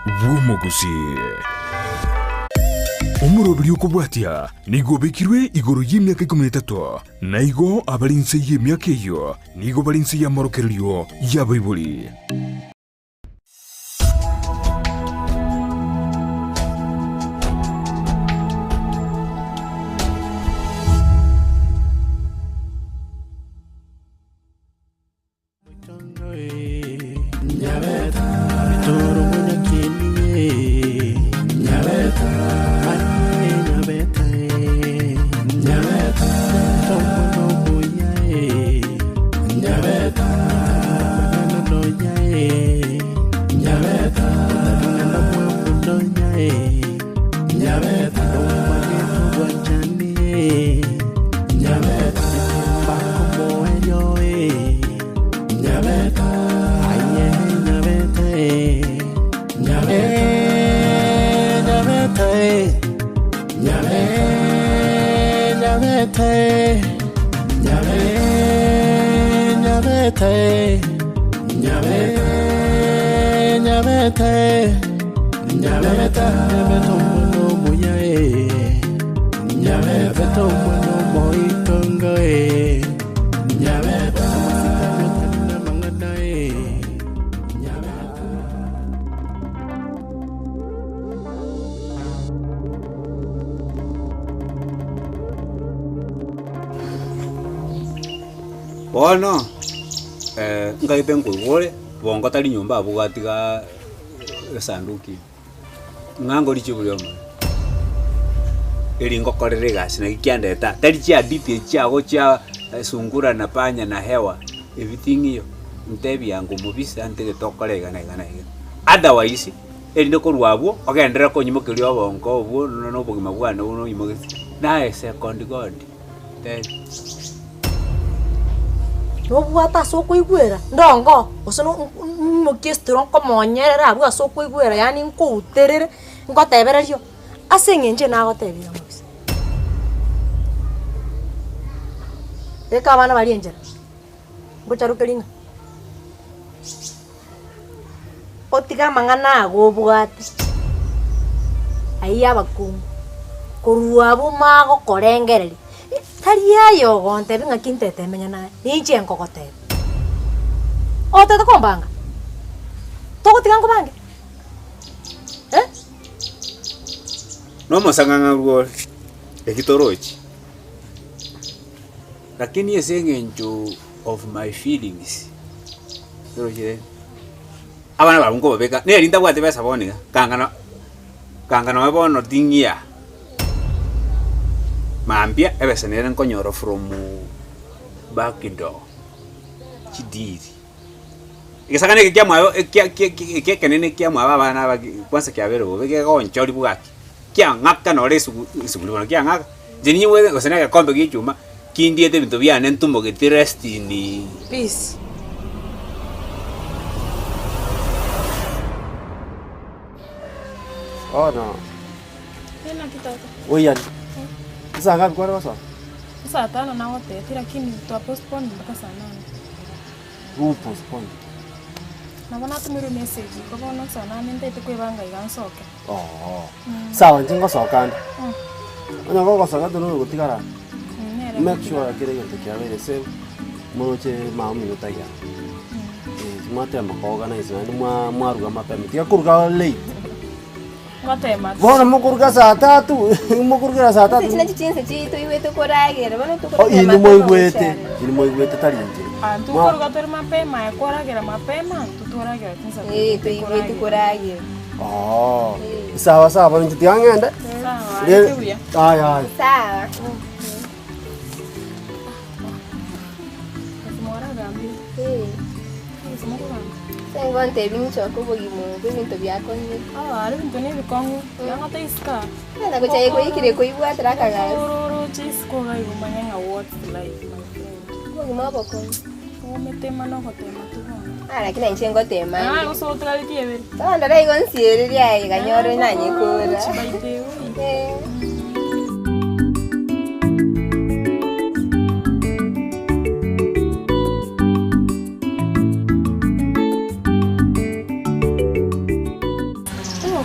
bw'omogusii. Omoroberi okobwatia nigo obekirwe igoro y'emiaka ikomi na etato, na igo abare inse y'emiaka eyio nigo bare inse y'amorokererio y'abaibori. Bono nkaete nkoigwa ore, bongo tari nyomba abwo gwatiga esanduki ime, ng'a nkori chiburi omonene, eri ngokorera egasi naki kiandeta, tari chiaditi echi chiago chia sungura na panya na hewa, ebi ting'iyo, ntebi yango omobisa ntagete okore iga na iga na iga. Otherwise, erinde korwa abwo, ogenderere konyimokeria obongo obwo na obogima bwane buna onyimoketie, naye second God, ntebi. Nobwate ase okoigwera, ndongo, gose no ng'imokie esitoro nkomonyerere abwo ase okoigwera yaani nkouterere, ngotebererio, ase eng'encho nagotebia iga mobisa. Beka abana baria enchera, ngocharokeria ng'a otige amang'ana ago obwate, ayio abakungu, korwa abwo magokorengereria, tari aye ogontebia ng'aki ntete menya naye, ninche nkogotebia. Otagete kombanga? Togotiga nkobange? Eh? Nomosang'ang'aru ore, eki torochi. Lakini ase eng'encho of my feelings, torochi abana barabwo nkobabeka, neri ntabwati besa bono iga, kangana kanga nonye bono ting'ia, mambia ebesa nere nkonyora from back door, chideal. Egesagane eke kiamwabo ekia kia kia eke ekenene kiamwabo abana aba kwanza kiabeire bobe kegonchorigwa gaki, kiang'aka nore esugu esuguri bono kiang'aka, inche ninyigwete gose na egekombe gia echuma, kindiete ebinto biane ntumogeti rest in Peace. Bono Naki tata? oiyani, nsaa ngapi kware gosoa? Saa tano nagotebia lakini twa postpone mpaka saa nane. Who postponed? Nabo natomirwe message igo bono saa nane ntaete kwebanga iga nsoke. Oo. Sawa inche ngosoka ande. Onye gogosoka tore ogotigara aa, Nere make sure kera egento kiabeire safe, moroche mama omino taiyo aa. Eh, mwatema ko organize naende mwa mwaruga mapema, tiga koruga late. Ngotema Bono mokoruga saa tatu, mokorugera saa tatu. Echi nachi chinsa chiaito toigwete koragera, bono Oh, tokotema inwe mapema moigwete, gochana. inwe moigwete tari inche. Ah, ntokoruga tore mapema aye kwaragera mapema ntotwaragera chinsa Eh, toigwete koragera. Oo, sawa sawa bono inche tiga ng'ende. Sawa, Re- aye buya. Aya aya. Sawa. Eh. Nigo ntebi nchoke obogima obo ebinto biakong'ire. Nagochia koikire koibwatera akagasi. Obogima obokong'u. Ah lakini na inche ngotema ande. Bono ndore igo nsiererie aye ganyore nanyekora. Eh.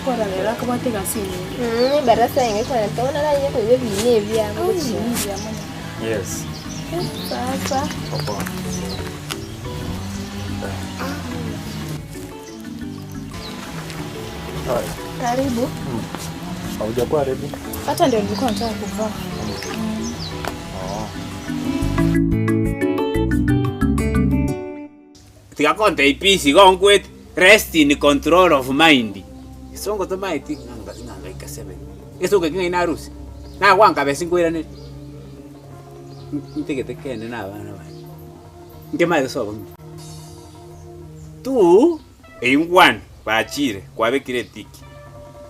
Okorora rero akobwate egasi enyinge. Ebarasa enge kwane tono aranyare koigwa ebiina ebi agochia. Yes. Sasa. Poa. Karibu. Haujakuwa ready? Hata ndio nilikuwa nataka kuvaa. Oh. Tiga kontebia peace igo nkwete, rest in control of mind. Gesongo tomaeti ng'a nga ng'a ngaika seven. Egesongo eki ng'ai narusia? Nagwanka besa nkoiraneria? Ntegete kende na abana bane, nkemaete sobo ng'ina. Two, eywo one, bachire, kwabekire etiki.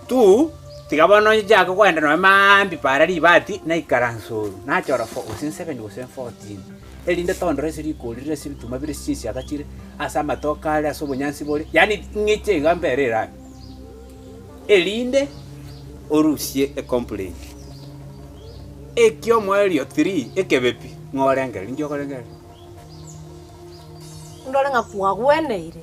Two, tiga bono nchake kogenda nonye maambia para ribati, naikaransa oru, nachora fo gose seven gose 14, erinde tondore ase rikori rire ase ebituma bire ase chinsiaga chire, ase amatoke are, ase obonyansi bore, yaani ng'iche iga mbere erami, erinde orusie ecomplaint. Ekiomoerio three, ekebepi, ng'a orengereria, ninki okorengereria? Ndore ng'a kwagweneire.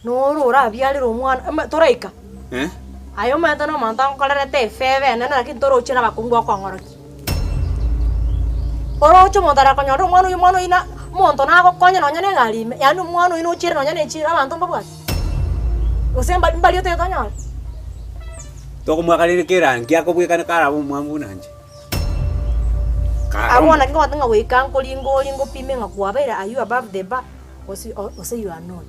Noro orabiarere omwana, eme toraika. Eh? Aye omanyete na omonto agokorerete efeva enene lakini toroche na abakungu bakong'orokia. Oroche omonto arakonyore omwana oyio omwana oyio na omonto nagokonye nonye na egari ime, yaani omwana oyio nochiere nonye na echiro abanto mbabwate. Gose mbari mbari otagete onyore. Tokomoaka rende kerangi akobwekana karabe omwami buna inche. Kare Abwo naki ngogote ng'a goika nkoringa oria ngopime ng'a kwabeire are you above the bar gose gose you are not.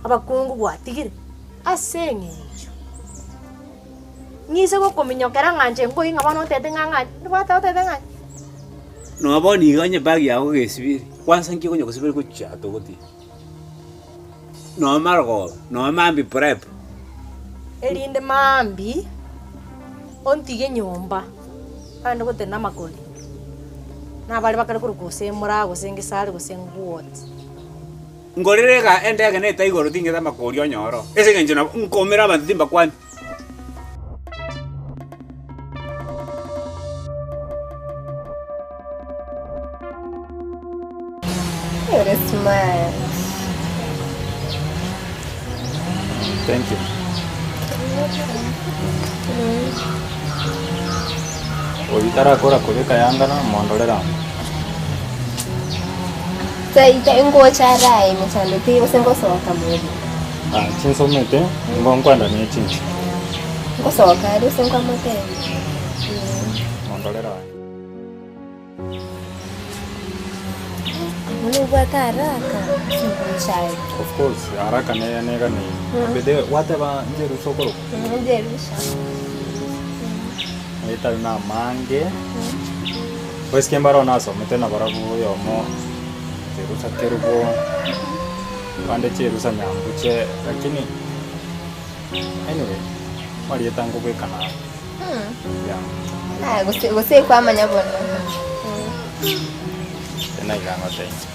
Abakungu gwatigire ase eng'encho ng'ise gokominyokera ng'a inche nkoigwa ng'a bono otete ng'a ng'a nobwate otete ng'a. Nonya bono iga onye bag yago gesibire, kwansa nki okonya gosibera gochia togotiga. Nonya marogoba, nonya mambia prep. Erinde mambia ontige nyomba, naende gotenena amakori, nabare bakare korokwa gose moraa gose ngesare gose ngwoti. Ngorere iga endege nete igoro ting'ete amakori onyore oo, ase eng'encho nabo nkomera abanto timbakwani. You're smart. Thank you. Oyio tarakora kobeka yanga na mondorere amo. Taita ngocha araye emechando teiyo gose ngosoka more. Ah, chinsomete, nigo nkwenda ne chinche. Ngosoka are gose nkwamotebia. Mondorere aye. Bono obwate haraka chinchari. Of course, haraka neye neganeirie. By the way, gwateba njerusa okorokwa? Njerusha. Etari na amange, gosike mbaro nasomete nabarabwo oyomo Jerusa Kerubo, abande Jerusa Nyambuche, lakini anyway, amarieta nkobwekana aro. Yeah. Ah, gose gose kwamanya bono. Tena iga ngotebie.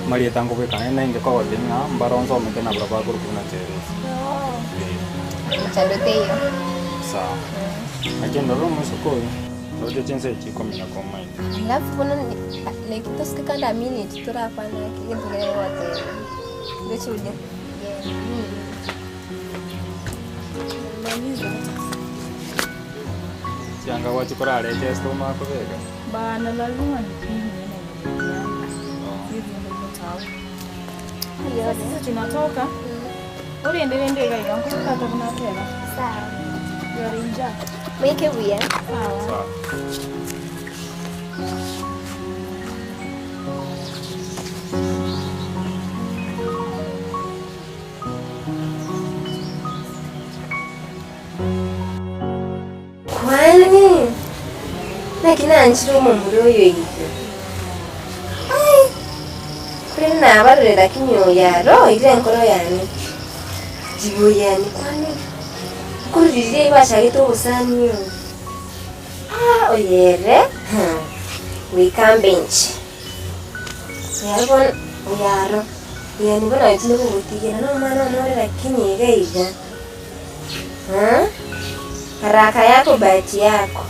Amarieta nkobwekana naende nainche kogotebia ng'a mbaro nsomete nabwo bakorokwa buna Jerusa. Eh. Mechando teiyo. Sawa. Lakini ndore omoiseke oyo. Roche chinsa echi ikomi na komaini. Alafu bono like tosike kanda a minute torakwana ake egento keria gogoteba. Ndochi oria Maliza. Chianga gwachia korareta ase omanye kobeka. Bana lazima nipime na ndugu yangu. Hivi ndio tao. Sasa tunatoka. Orende rende iga iga nkotata buna teba. Sawa. Yorinja. Mwike buya. Sawa. Sawa. Kwani naki nanchire omomura oyo iga? Ai, korende nabarorire lakini oyo aroire enkoro yane. Jibu yane kwani korwa riria bachagete obosani obo. Ah, oyo ere hmm, goika mbe inche. Oyo bono, oyo aro, oyo nigo naetire kogotigera na omwana one ore lakini iga iga. Haa? Haraka yako bahati yako.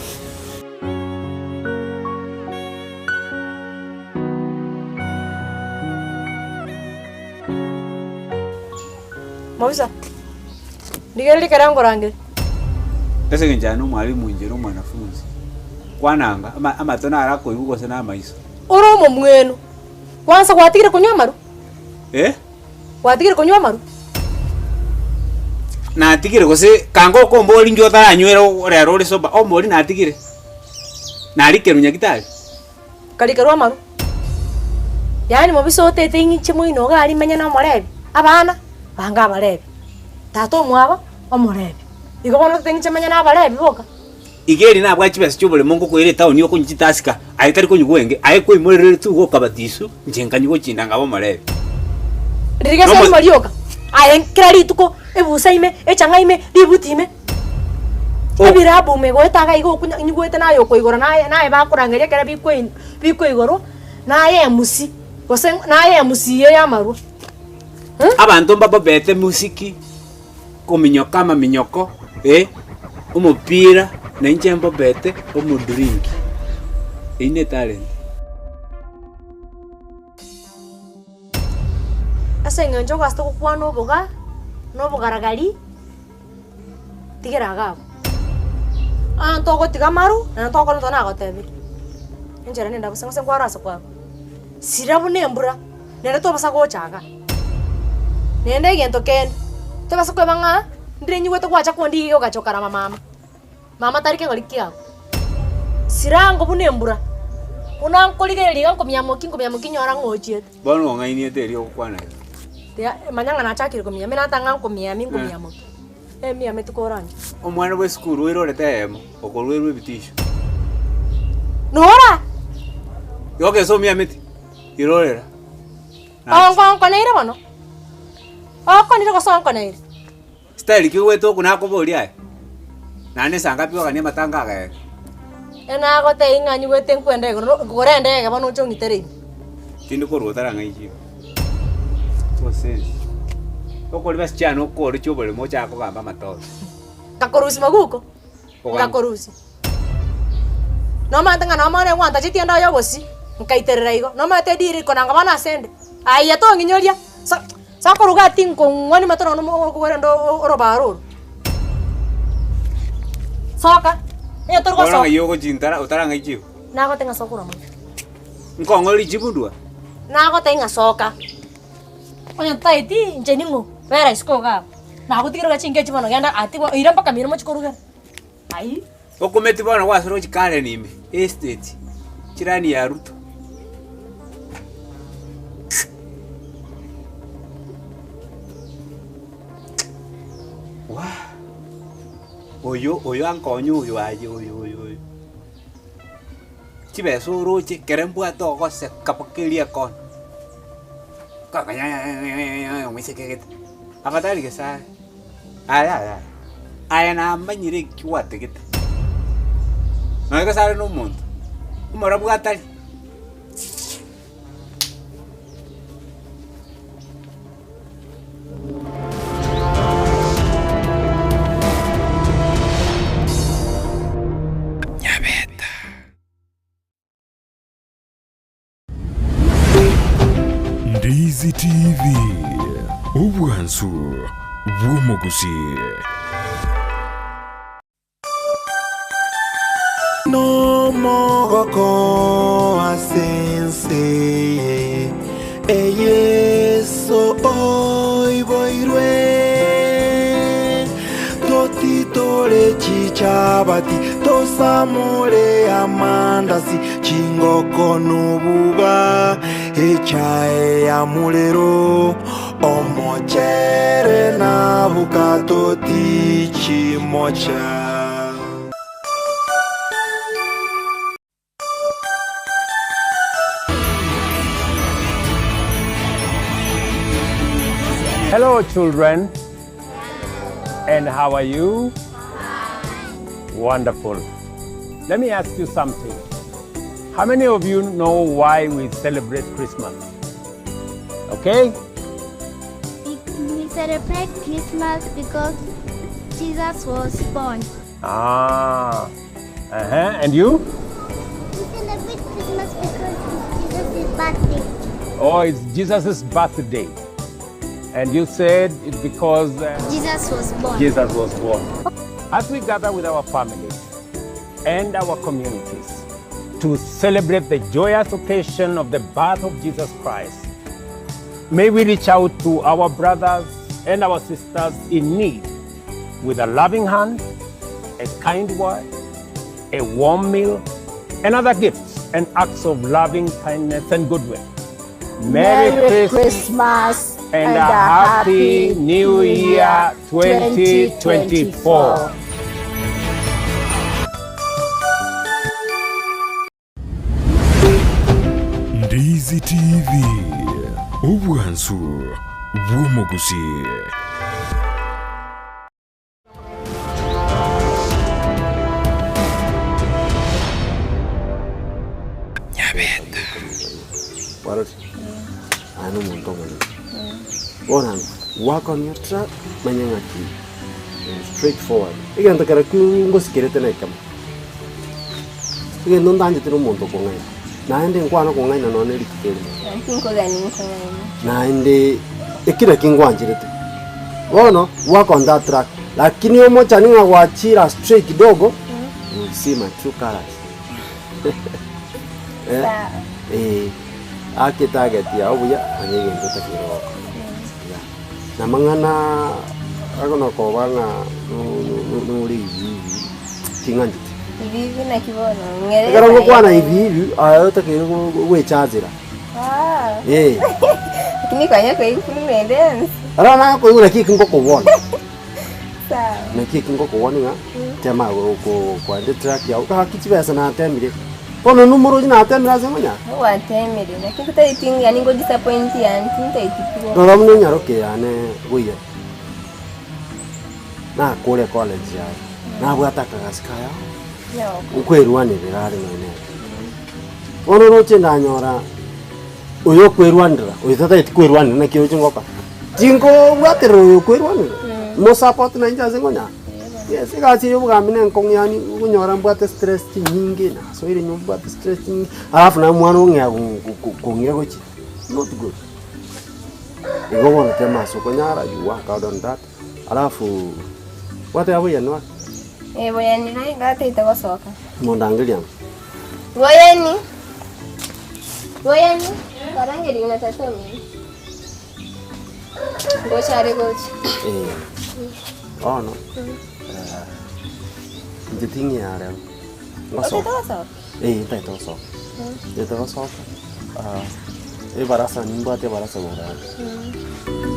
Mobisa, Rigereria ekero nkorangeria. Ase engencho aye nomwalimu inche nomwanafunzi, kwananga, ama amato naro akoigwa gose na amaiso. Ore omomwenu, kwansa gwatigire konywa amarwa? Eh? Gwatigire konywa amarwa? Natigire gose kanga okombori inche otaranywera rero ore sober, ombori natigire, narikerwa nyagitari. Karikerwa amarwa. Yaani mobisa otete ing'iche moino iga aria menye na omorebi, abana, bange abarebi, tata omwabo, omorebi. Igo bono otete ing'iche menye na abarebi boka. Iga eri nabwate chibesa chi'oboremo ngokoira etaoni okonywa chitasika, aye tari konywa gwenge, aye kwaimorereire tu igo okabatiswa, inche nkanywa gochinda nkaba omorebi. Riria gese erimo rioka, aye kera rituko, ebusa ime, echang'a ime, ributi ime. Ebirabu ime goeta iga iga okunya nyigwete naye okoigora naye naye bakorangeria ekero bikoi bikoigorwa, naye emusi, gose naye emusi eye y'amarwa. Abanto mbababete musiki, kominyoka amaminyoko, eh, omopira, na inche mbobete omodrink. Eyio ne etalent. Ase eng'encho ogase togokwana oboga, na obogaragari, tigera iga abwo. Onye togotiga amaru, naende togokora intwe nagotebirie, enchera nende bosa gose nkware ase kwarwa, sira buna embura, naende tobasa gocha igaa. Naende egento kende, tobasa koeba ng'a, ndire nyigwete gwacha kondigia iga ogacha okarama mama, mama tari kegori kiago. Sira ango buna embura, buna nkorigereria iga nkomiamokia nkomiamokia nyora ng'a ochiete. Bono ong'ainiete erio ogokwana iga. Tiga manya ng'a nachakire komiamia, natang'a nkomiamia nkomiamokia. Emiameti koranche. Omwana bw'esukuru oirorete eyemo, okoruerwa ebitisho. Nora! Igo gesa omiameti, irorera. Onkonkoneire bono? Okonire gose onkoneire? Style ki ogwete oku nakoboria aye? Naende nsa ngapi oganie amatanga agaera. Enagotebia ng'a nyigwete nkwenda igoro, nkogora endege bono oche ong'itere ime. Tindi korwa otarang'aichire. Osensi. Okori basichana okore chioboremo ochake kogamba amatobe. Ngakorusia maguko, Ogamba. ngakorusia. Nomanyete ng'a nonya bono gwantacheti ende oye obosie, nkaiterera igo, nomanyete ediri ikonanga bono ase ende, aye tong'inyoria, so sokoruga ati nkong'wa nimate nonya omo okogora ende orobaro oro. Soka, onye tori Bono gosoka. ng'ai ogochintara otarang'aichigwa? Nagotebia ng'a soka oromanye. Nkong'ore richibundwa? Nagotebia ng'a soka, onye totaeti inche ning'o, bera isiko iga abwo, nagotigire iga chinka echi bono genda atigwa oira mpaka mino mochie korugera. Ayii. Okometi bono gwasore gochia Karen ime, estate, chirani ya Ruto. Wah! Oyo oyo ankonye oyo aye oyo oyo oyo. Chibesa oroche ekere mbwate ogoseka mpaka eria ekona, omoiseke gete, afadhali gesare. Aya aya aya, aye namanyire eki gwategete, nonya gose are na omonto, omorabwo atari. Ndizi TV, obwansu bw'omogusii. Nomogoko ase ense eye, Yeso oiboirwe. Totitore chichabati, tosamore amandasi, chingoko nobuba, echae ya morero, omochere na abukato tichimocha. Hello, children. And how are you? Wonderful. Let me ask you something. How many of you know why we celebrate Christmas? Okay? We celebrate Christmas because Jesus was born. Ah. Uh-huh. And you? We celebrate Christmas because it's Jesus' birthday. Oh, it's Jesus' birthday. And you said it's because Jesus was born. Jesus was born. As we gather with our families and our communities to celebrate the joyous occasion of the birth of Jesus Christ, may we reach out to our brothers and our sisters in need with a loving hand, a kind word, a warm meal, and other gifts and acts of loving kindness and goodwill. Merry, Merry Christmas Christmas and a Happy New Year 2024. Ndizi TV, obwansu bw'omogusi. Kwarorire? Aye nomonto omonene. Bono anga, work on your track, manya ng'aki straight forward. Egento kere ki ngosikerete na ekemo, egento ntanchete na omonto okong'aina, naende nkwane okong'aina nonye na erituko erimo. Tinkogani nkong'aina. Naende eki naki ngwancherete. Bono, work on that track, lakini omochani ng'a gwachire astray kidogo, you will see my true colours. Eh, Sawa. eh, ake target yao buya, manya egento otakeire gokora. Yeah. Na amang'ana agono koba ng'a no- no- no- nore ibi ibi, ting'ancheti. Ibi ibi naki bono? Ng'erere Ekero ngokwana aye. ibi ibi, aye otakeire go- go- gwechachera. Ah. Eh. Lakini kwanya koigwa ende yonsi. Aro nakoigwa naki eki ngokobona. Sawa. Naki eki ngokobona ng'a tema koenda etrack yago gaki chibesa natemire. Bono nomorochi natemire ase ng'onya. Gwatemire naki ntotaeti yaani ngo disappoint yaani tintaeti pi bono. Rora buna enyaroke yane goiyete. Nakore college yaye, nabwate akagasi kaya, nkwerwanerera are nonya nere. Bono oroche ndanyora oyo okwerwanera, oyo tataeti kwerwanera naki oroche ngoka. Tinkobwaterera oyo okwerwanera, mosupport nainche ase ng'onya. Yes, egasi eye ya obogambi na enkong'u yaani okonyora mbwate stress chinyinge, nasoire nyomba mbwate stress chinyinge, alafu naye omwana ong'ea kong'ira gochia, not good. Igo bono tema ase okonyara, you work hard on that. Alafu gwateba boyani one? Eh, boyani naye ngataete gosoka. Mondangeria ng'o? Boyani. Boyani. Karangeria ng'a tata omino. Ngocha are gocha. Eh. Bono, inche ting'ia rero. Ngosoka. Otagete gosoka? Eh, ntagete gosoka. Ntagete gosoka, ebarasa nimbwate ebarasa igoro yane.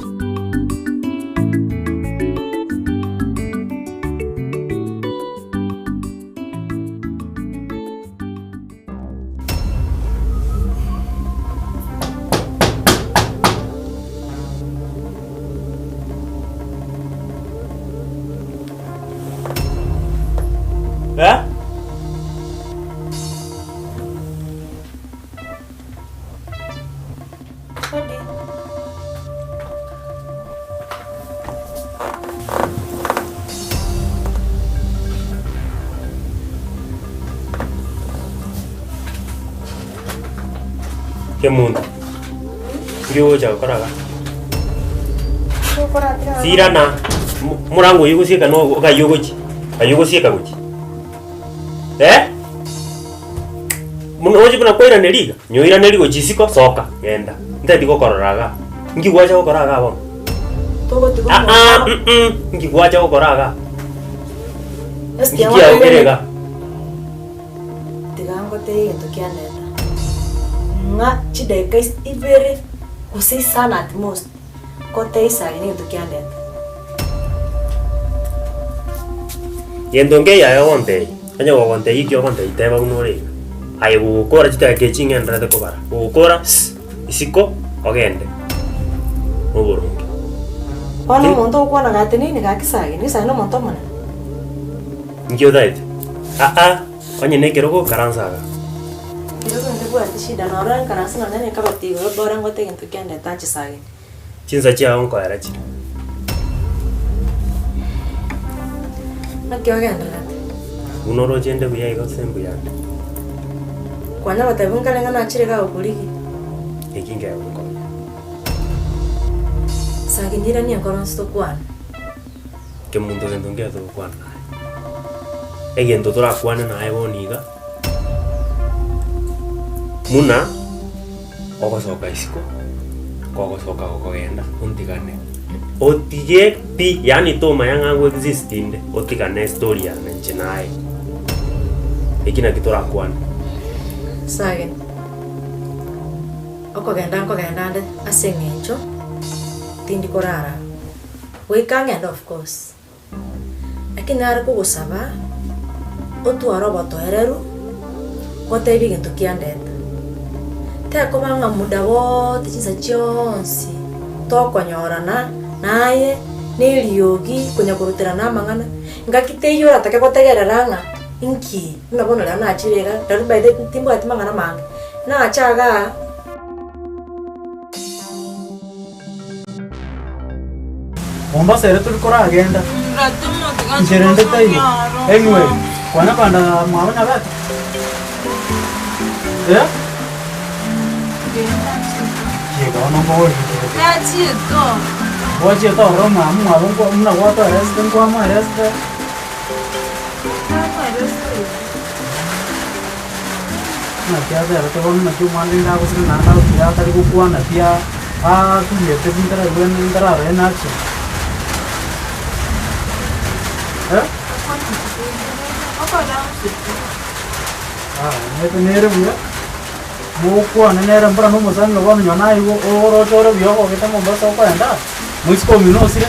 Eh? Kemunto, nki ogocha gokora iga? Sirana, omorango oyio ogosieka na ng'ai ogochia? Ng'ai ogosieka gochia? Eh? Buna oche buna kwairaneria iga, nyoiraneria gochia isiko, soka, genda. Ntageti gokorora igaa. Nki gwacha gokora igaa bono? Togotiga Ah ah, omonto. mm nki gwacha gokora igaa? Ase Nki tiga kiago kere ngotebi igaa? Tiga ngotebie egento kianeta, ng'a chidakika is ibere gose isano at most, Gotebia Isaya negento kiandete. Gento nkeiyo aye ogontebia, onye gogontebia eki ogontebia teba buna ore iga. Aye gogokora chidakika echi ng'endererete kobara, gogokora sss isiko ogende noboronge. Bono omonto ogokwana gateneine gaki Isaya, nigo Isaya nomonto omonene. Inki otaete? Aa, onye nekerogo karansa igaa. Ekerogo ntebwati shida, noro nkaranse nonye na ekabati igoro bora ngote egento kiandete anche Isaya. Chinsa chiao nkoera chire. Naki ogendererete? Buna oroche inde buya igo ase mbuya ande. Kwanya gotebiwa nkare ng'a nachire iga gokorigia. Eki nkegokonya. Sagi niranie enkoro onsi tokwane. Kemunto gento nkiya togokwana naye. Egento torakwane naye bono iga, buna ogosoka isiko, kogosoka gokogenda ontigane. Otige pi, yaani tomanya ng'a ngo exist inde, otigane estory yane inche naye. Eki naki torakwane. Sagi, okogenda nkogenda nde ase eng'encho tindi korara aa. Goika ng'ende of course. Lakini nare kogosaba, otware obotoereru, gotebia egento kiandeta. Tekoba ng'a muda wote chinsa chionsi tokonyorana naye, na eriogi, konya koruterana amang'ana, ngaki teiyo oratake gotegerera ng'a inki, buna bono rero nachire iga, rero by the way timbwati mang'ana mange, nacha igaa. Mombasa ere tori koragenda. Inchera ende taiyo. Anyway, kwana kogenda mwabo Nyabete? Eh? Kiega bono nkogoringire. Gwachiete ororo mama mwabo nkwa buna gwatoeresete nkwamoeresete. Naki aberete bono naki omwana rende agosire naende agotira atari gokwana pi aturiete pi ntararue ntararora in action eh? Aya nere buya, mokwane nere mbora na omosani obo bono nonye naye igo oroche ore buya okogete Mombasa okoenda, moiseke omino osire,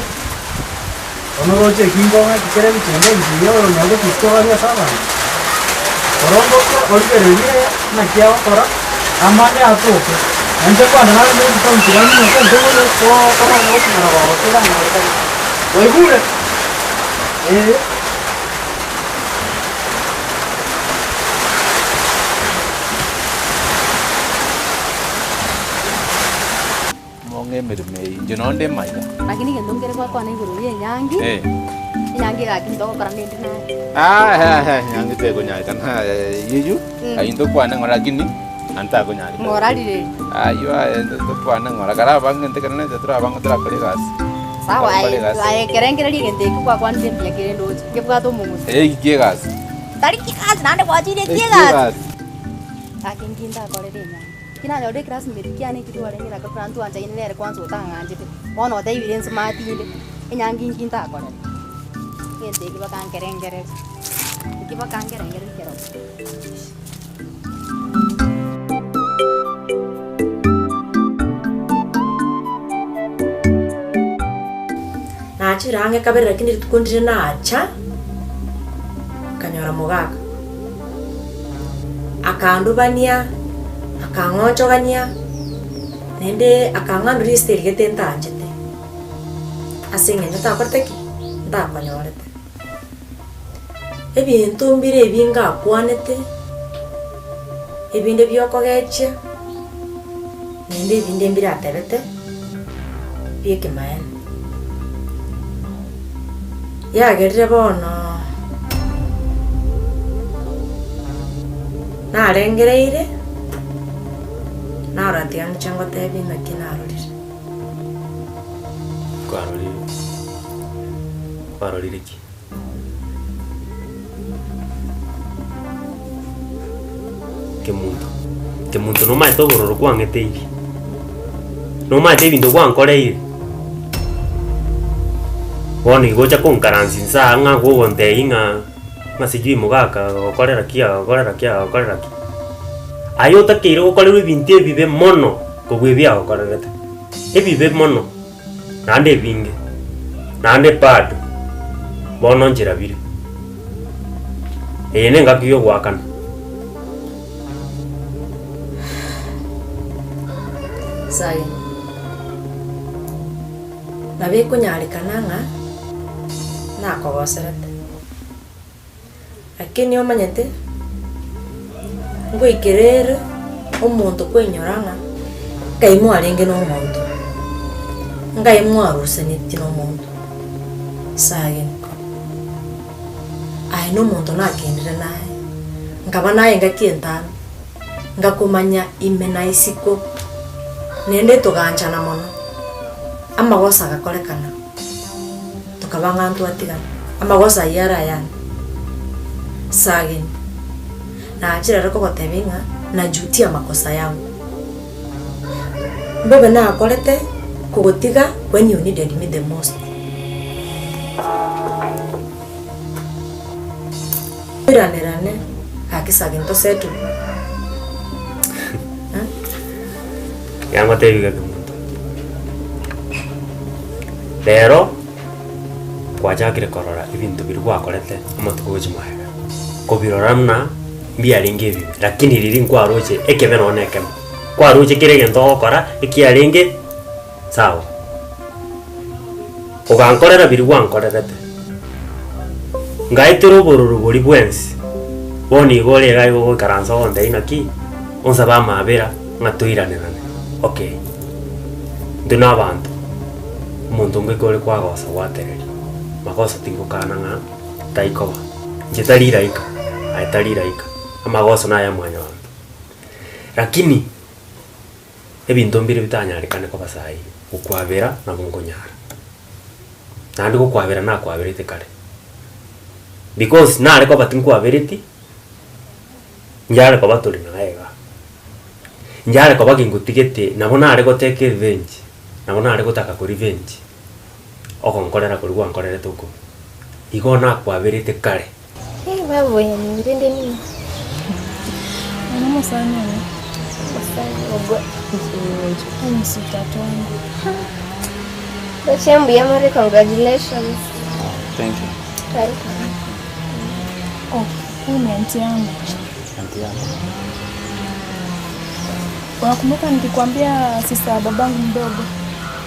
Bono oroche eki nkong'aki kere ebichenge ebiya oyo onye gotusia ogarie ase abanto. Orongoke origererie naki agokora, amanye atoke. Na inche kwane nare ne ebitoki banyinyoke ntoborie tokomanya goching'ana gogokera ng'a ore. Waigure? Ee. Mong'e emeremo eye, inche nonde maiga. Lakini egento nkere gwakwana igoro ya enyangi, Eh. enyangi egaki ntogokora nende naye. Ah, enyangi tekonyarekana eyio Mm. ayio ntokwane ng'ora lakini antakonyarekana. Ng'ora rireri. Ayio aye ntokwane ng'ora kare abange ntekere nete torabange torakore egasi. Sawa Torakora aye egasi. aye ekerengererio egento ekio gwakwanire mbuya kere ndoche, nkebwate omong'uso. Eki kiegasi. Tari kiegasi naende gwachire Eki kiegasi. kiegasi. Gaki nki ndakorere enyangi. Ki nanyorire eclassmate kiane ekio twarenge nako ekero ntwanchaine nere kwanza otang'anchete, bono otebire nsmart inde, enyangi inki ntakorera? Egento ekio bakankerengereria, ekio bakankerengereria ekero. Nachire ang'e kabere lakini rituko ndire nacha, nkanyora mogaka. Akandubania, akang'onchogania, naende akang'andoria esiteri gete ntanchete, ase eng'encho ntakorete ki? Ntakonyorete. Ebinto mbire ebi ngakwanete, ebinde biokogechia, naende ebinde mbire atebete, bia ekemaene. Yagerire bono narengereire, narora tiga ng'iche ngotebie ng'aki narorire. Kwarorire kwarorire ki? Kemunto, Kemunto nomanyete obororo kwang'eteirie, nomanyete ebinto gwankoreire, bono igo ocha konkaransia inse aa ng'a gogontebia ng'a ng'a sijui mogaka agokorera ki agokorera ki agokorera ki. Aye otakeire gokorerwa ebinto ebibe mono kobua ebi agokorerete, ebibe mono. naende ebinge, naende bado, bono nchera bire. Eye nengaki y'ogoakana. Nyasaye. Nabo ekonyarekana ng'a nakogoserete, lakini omanyete ngoikera ere omonto kwainyora ng'a nkai mwarenge na omonto, nkai mwarusanetie na omonto sageni. Aye na omonto nakendire naye, nkaba naye engaki entambe, ngakomanya ime na isiko, naende toganchana mono. Amagoso agakorekana, tokaba ng'a ntwatigana. Amagoso ayio are ayane, Sagini, nachire ere kogotebia ng'a najutia amakosa yangu. Mbobe nakorete kogotiga when you needed me the most. Toiranerane gaki Sagini tosettle. Yangotebi gaki monto, rero kwachakire korora ebinto biria gwakorete amatuko gochia magega, kobirora buna mbiarenge ebibe, lakini riria nkwaroche ekebe nonye na ekemo, kwaroche kera egento ogokora ekiarenge sawa. Ogankorera biria gwankorerete, ngaetera obororo boria bwensi, bono igo ore iga igo ogoikaransa ogontebia naki, onsabe amaabera ng'a toiranerane, okay. Intwe na abanto, omonto ngoika ore kwagosa gwatereria, magoso tingokana ng'a taikoba, inche tari raika, aye tari raika, amagoso naya mwanyabanto. Lakini. Ebinto mbire bitanyarekane koba saii, gokwabera nabo nkonyara. Naende gokwabera nakwaberete kare, because nare koba tinkwabereti, njare koba tori naye igaa. Njare koba gingotigete nabo nare gotake revenge, nabo nare gotaka ko revenge, ogonkorera koria gwankorerete okobe. Igo nakwaberete kare. Eh, baba oyo nirende ning'o? Oyo nomosani one. Mosani ogo Huyu ni sweetheart wangu. Roche mbuya more congratulations. Thank you. Welcome. Oh, huyu ni auntie yangu. Auntie yako. Unakumbuka nikikwambia sister ya babangu mdogo?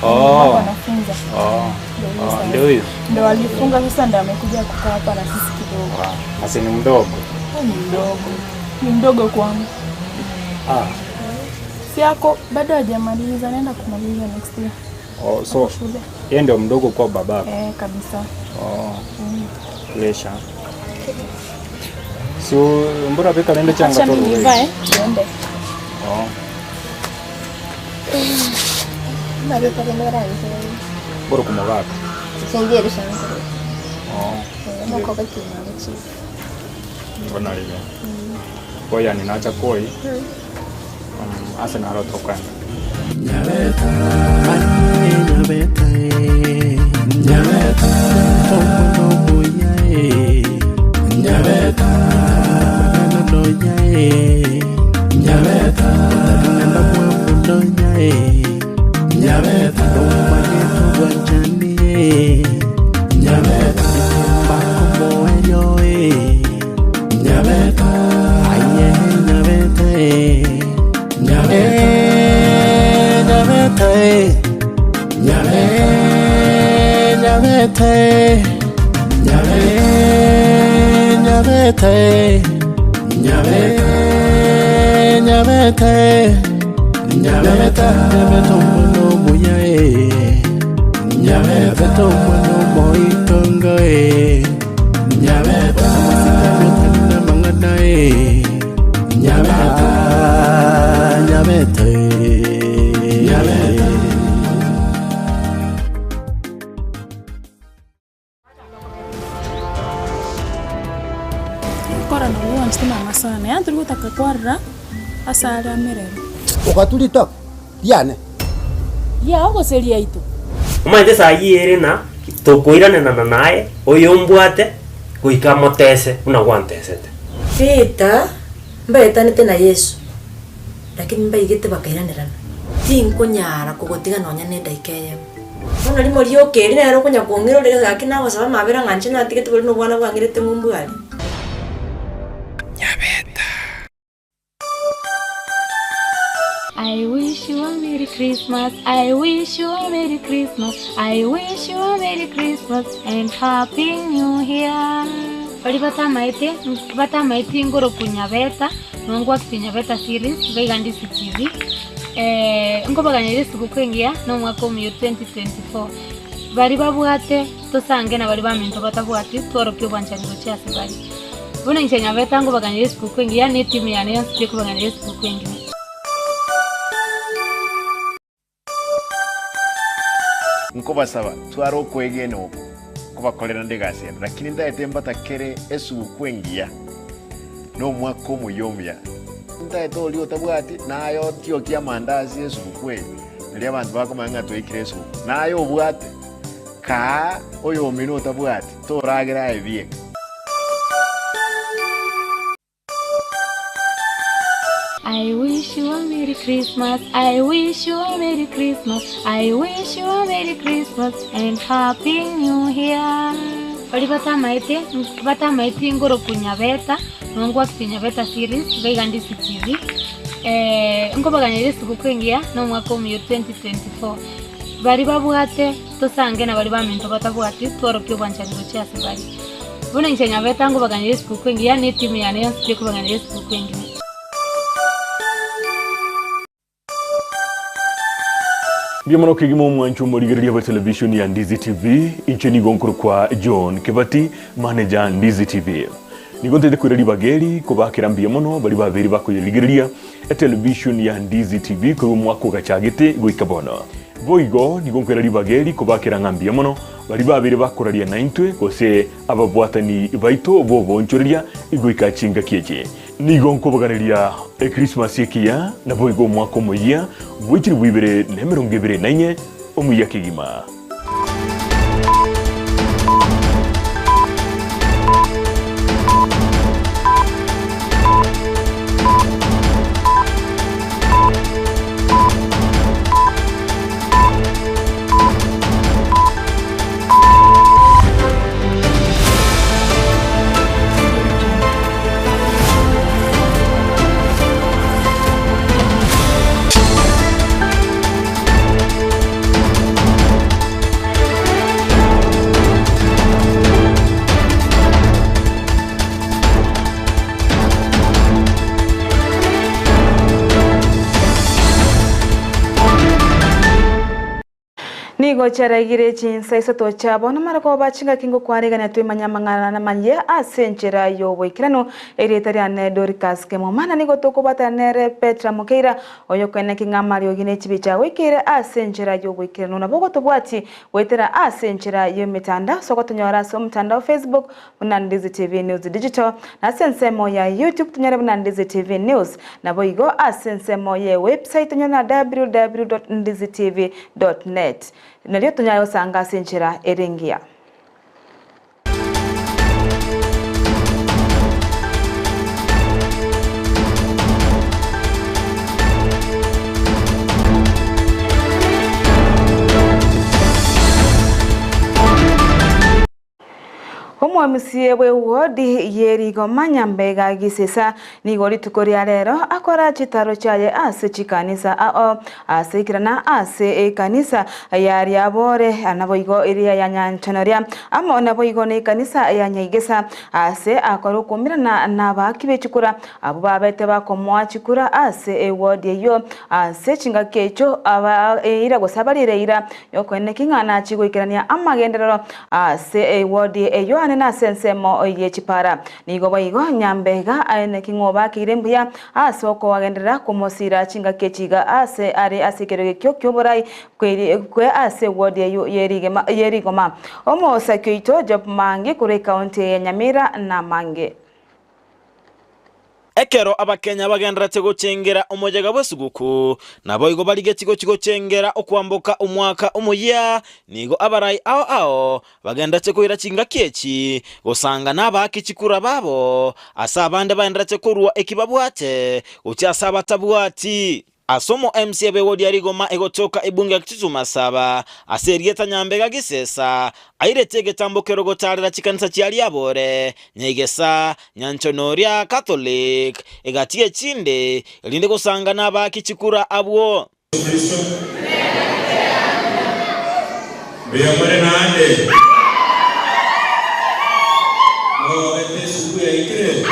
Oh. Hapo anafunza. Oh. Ndio huyu Oh, sasa. ndio huyu. Ndio alifunga sasa ndio amekuja kukaa hapa na sisi kidogo. Asi ni mdogo. Huyu ni mdogo. Ni mdogo kwangu. Ah. Si yako bado hajamaliza, naenda kumaliza next year. Oh, so Shule. yeye ndio mdogo kwa babako. Eh, kabisa. Oh, Mm. lesha. So mbona beka nende changa Acha toro mimi wewe. nivae, tuende. Oh. Mabeka rinoranze. Boro kumogaka. Chenjeri shankuru. Oh. Moko bakina buchi. Mbona lile. Koya ninacha koi. Ase naro tokanda. Kora nabo gwanchete mama sana, yaani tori gotaka kwarora ase are amerere. Ogatura itoko riane. Riao gose riaito? Omanyete saa eyio ere na tokoiranenana naye, oyombwate goika amotese buna gwantesete. Peter mbaetanete na Yeso, lakini mbaigete bakairanerana. Tinkonyara kogotiga nonya nedaika eyemo. Bono rimo rioka eri nere okonya kong'ira ore gaki nagosaba amabera ng'a inche natigete bori na obwana bwang'irete ng'umbu aria. I wish you a Merry Christmas. I wish you a Merry Christmas. I wish you a Merry Christmas and Happy New Year. Baria batamaete batamaeti ngoroku Nyabeta, nongwakisia Nyabeta series, iga iga Ndisi TV. Eh, nkobaganyera esiguku engiya na omwaka omuya 2024. Baria babwate tosange na baria baminto batabwati tworokie obwanchani gochia ase bare. Buna inche Nyabeta nkobaganyera esiguku engiya na etimu yane yonsi pi ekobaganyera esiguku engiya. Nkobasaba, tware okwegena oko, nkobakorera nde egasi ende, lakini ntaete mbatakere esuguku engiya, na omwaka omoyia omuya. Ntaete oria otabwati, naye otiokie amandasi esuguku eye, nario abanto bakomanya ng'a twaikire esuguku. Naye obwate, kaa oyomino otabwati, toragera aye bieka. I wish you a Merry Christmas, I wish you a Merry Christmas, I wish you a Merry Christmas and Happy New Year. Baria batamaete batamaeti ngoroku Nyabeta, nongwakire Nyabeta series, iga iga Ndizi TV, nkobaganyeria esiguku engiya na omwaka omuya o 2024. Baria babwate tosange na baria baminto batabwati tworokie obwanchani gochia ase bare. Bono inche Nyabeta nkobaganyeria esiguku engiya na etimu yane yonsi tekobaganyeria esiguku engiya. Mbuya mono kegima omwancho omorigereria bwe television ya Ndizi TV, inche nigo nkorokwa John Kebati, manager Ndizi TV. Nigo ntaete koira ribaga eri kobakera mbuya mono baria babere bakoyerigereria etelevision ya Ndizi TV korwa omwaka ogachagete goika bono. Boigo nigo nkoira ribaga eri kobakera ng'a mbuya mono baria babere bakoraria naintwe gose ababwatani baito b'oboonchoreria goika chingaki echi. Nigo nkobaganeria Ekrismasi ekiya, naboigo omwaka omoyia bwe chilifu ibere na emerongo ebere na inye, omuya kegima. Nigo chiaraigire chinsa isato chia bono marogoba chingaki ngokwaregania twemanye amang'ana namanyie ase enchera y'oboikeranu. Erieta riane Dorcas Kemuma, na nigo tokobatana nere Petra Mokeira, oyokoeneki ng'a amariogi ne chibicha agoikeire ase enchera y'oboikeranu. Nabo ogotobwati goetera ase enchera y'emetandao ase ogotonyora ase omotandao Facebook buna Ndizi TV News Digital, na ase ensemo ya YouTube tonyore buna Ndizi TV News, naboigo ase ensemo ye website tonyore na www.ndizitv.net. Nario tonyare gosanga ase enchera ere engiya. Omwamisie bw'ewodi ye rigoma Nyambega Gisesa nigo rituko ria rero akora chitaro chiaye ase chikanisa ao ase ikirana ase ekanisa ya Riabore naboigo eria ya Nyanchanoria amo naboigo nekanisa ya Nyaigesa ase akora okoumerana nabaaki bechikura abwo babete bakomoa chikura ase ewodi eyio ase chingaki echio eira gose abarire eira Yokoeneki ng'a nachie goikerania amagenderero ase ewodi eyio ane nase ensemo ye chipara. Nigo boigo Nyambega aeneki ng'a obakeire mbuya ase okoagenderera komosira chingaki echi iga ase are ase ekerogo ekio ki'oborai kwe ase ewodi eyio ye rigoma. Omosaki oito Job Mangi korwa ekaunti ya Nyamira na Mange. Ekero Abakenya bagendererete gochengera omoyega bw'esuguku, naboigo barigetie gochia gochengera okwamboka omwaka omoyia, nigo abarai ao ao bagendererete koira chingaki echi gosanga nabaaki chikura babo, ase abande baendererete korua eki babwate gochia ase abatabwati. Ase omo MCA b'ewodi ya Rigoma egotoka ebunge ya Kitutu Masaba, ase erieta Nyambega Gisesa, airete egetambo kero gotaarera chikanisa chia Riabore, Nyaigesa, Nyanchonoria, Catholic, egati echinde, erinde gosanga nabaaki chikura abwo. Kristo. Mbuya more naende? Mogogete esukuru yaikire?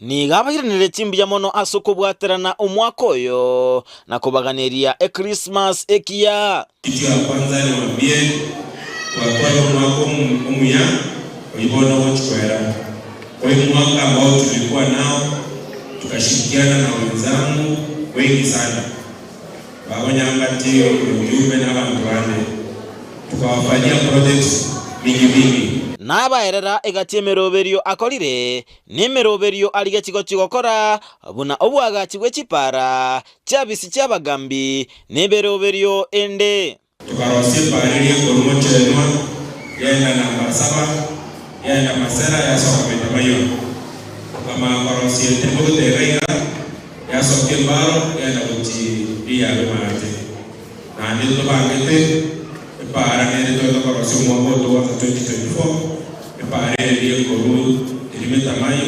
Nigo abairaneretie mbuya mono ase okobwaterana omwaka oyo na kobaganeria Ekrismasi ekiya. Kitu ya kwanza niwaambie twatwara omwaka omuya oyio bono ogochi koera. Kwa hii mwaka ambao tulikuwa nao tukashirikiana na wenzangu wengi sana. Baba Nyangati, omojumbe na abanto bande, tukawafanyia projects mingi mingi. Nabaerera egati emeroberio akorire, na emeroberio arigetie gochia gokora, buna oboagachi bwe chipara, chiabisi chi'abagambi, na emeroberio ende. Tokarosia epaara eria ekorwa mochenwa, yaenda namba saba, yaenda Masera, yasoka Metamayo. Tokamanya korosia etiribogete iga iga, yasoka embaro, yaenda gochia riyabe maate. Naende ntobangete epaara nere toete korosia omwaka oyo togocha 2024, epaara eria ekorwa eria Metamayo,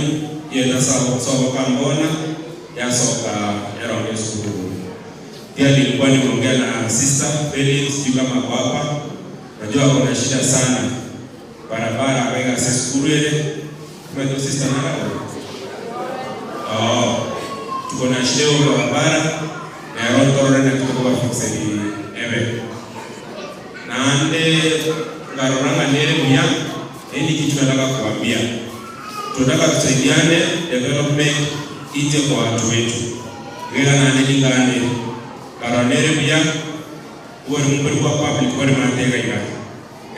yaeta sobo Kambona, yasoka eronge esukuru. Pia nilikuwa nimeongea na sister Felix sijui kama ako hapa, najua ako na shida sana barabara akaiga ase esukuru ere omanyete sister nare abwo? Oo, tuko na shida ya barabara nero ntorore naki tokobafixeri ebe. Naende nkarora ng'a nere buya, eri niki tunataka kuambia, tunataka tusaidiane development ije kwa watu wetu. Iga naende ning'ande, nkarora nere buya, oborimo mbori bwa public bore maate iga iga.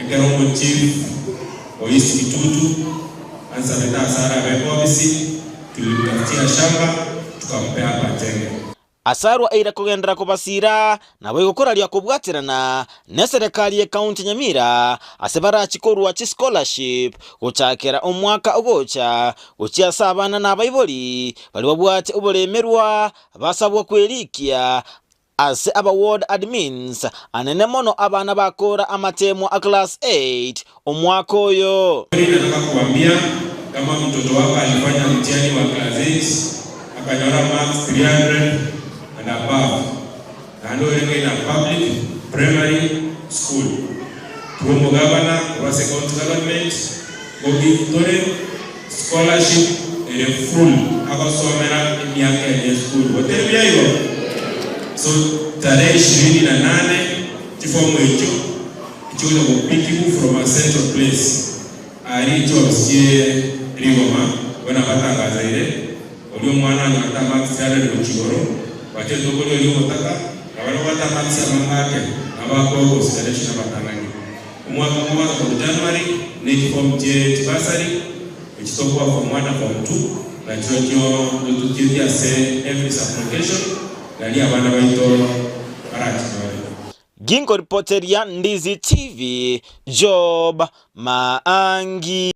Ekero omochief o East Kitutu ansabete ase arabe ofisi, tulimtafutia shamba tukampea hapa achenge. Asarwa eira kogenderera kobasiira, naboigo koraria kobwaterana neserekari ye county Nyamira ase barachi korua chischolarship gochakera omwaka ogocha gochia ase abana na abaibori baria babwate oboremerwa basabwa kwerikia ase aba ward admins anene mono abana bakora amatemo a class 8 omwaka oyo. Nataka kuambia kama mtoto wako alifanya mtihani wa class 8 akanyora marks 300 and above naende orenge in a public primary school tuomo governor wa county government go give tore scholarship ere full akosomera emiaka enye school goteri byaigo so tarehe 28 chifomu echo ichikuja kupikiku from a central place ari chiofisi rigoma bona batangazaire ori omwana anyota marks 300 gochigoro bache tokori ori ogotaka nabari obwate marks amangake nabakwa consideration abatang'ani omwaka omobaza korwa January na echifomu chie chibasari echitokwa form 1 na form 2 nachio chio ntotutie ase every sub-location nari abana baito barachikore. Ginko ripoteria Ndizi TV, Job Maangi.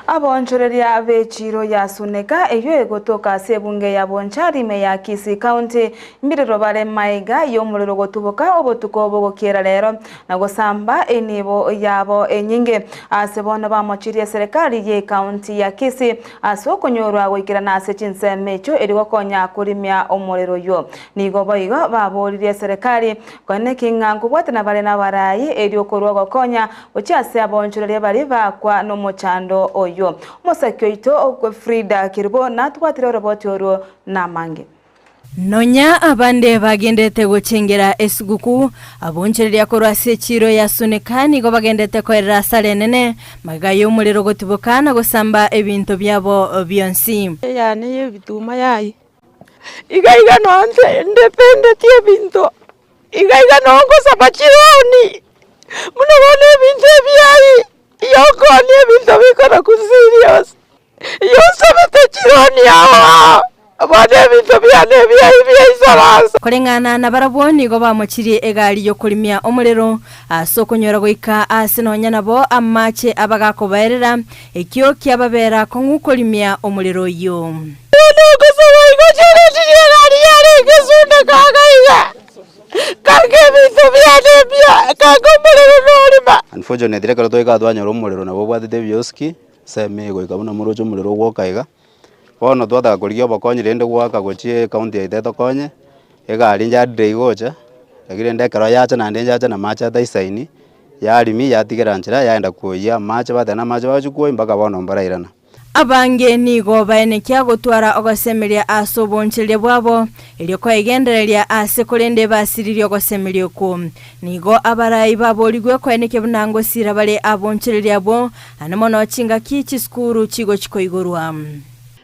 Abonchoreria b'echiro ya Suneka eyo egotoka ase ebunge ya Bonchari ime ya Kisii County mbirero bare maiga y'omorero gotuboka obotuko bogokiera rero na gosamba enibo yabo enyinge ase bono bamochirie serikali ye county ya Kisii ase okonyorwa goikerana ase chinsemo echo eri gokonya korimia omorero yo nigo boigo baboririe serikali koeneki ng'a nkobwatana bare n'abarai eri okorwa gokonya gochia ase abonchoreria bari bakwa n'omochando oyo omosaki oito Frida Kerubo natwatire oroboti orwo namange. Nonya abande bagendete gochengera esuguku abonchereria korwa ase echiro ya Suneka nigo bagendete koerera asara enene magega y'omorero gotuboka na gosamba ebinto biabo bionsi. Eyane ya ebituma yaye iga iga nonse ndependetie ebinto iga iga nongosaba chironi muno bono ebinto ebiayi yokonia ebinto bikora ku serious yosabete chironi ao bono ebinto biane ebiayi biaisaransa. Koreng'ana na barabwo nigo bamochirie egari yokorimia omorero ase okonyora goika ase nonya nabo amache abagakobaerera ekio kiababera kong'u korimia omorero oyo. Nogosaba igo chiretirie egari yarenge Suneka iga iga kange ebinto biane bia kange omorero norima. Unfortunately ekero twaika twanyora omorero nabo obwatete ebioski seme goika buna moroche omorero ogwoka iga bono twataka korigia obokonyi rende goaka gochia ecounty yaito etokonye egari nchadire igocha lakini rende ekero yacha naende nchacha na amache ataisaini yarimi yatigera nchera yaenda kwoyia amache bateba na amache bagochia kwoyia mpaka bono mbarairana. Abange nigo baenekia gotwara ogosemeria ase obonchereria bwabo erio koegendereria ase korende basiririe ogosemeria okwo. Nigo abarai baborigwe koenekia buna ngosira bare abonchereria abwo ane mono chingaki chisukuru chigochia koigorwa.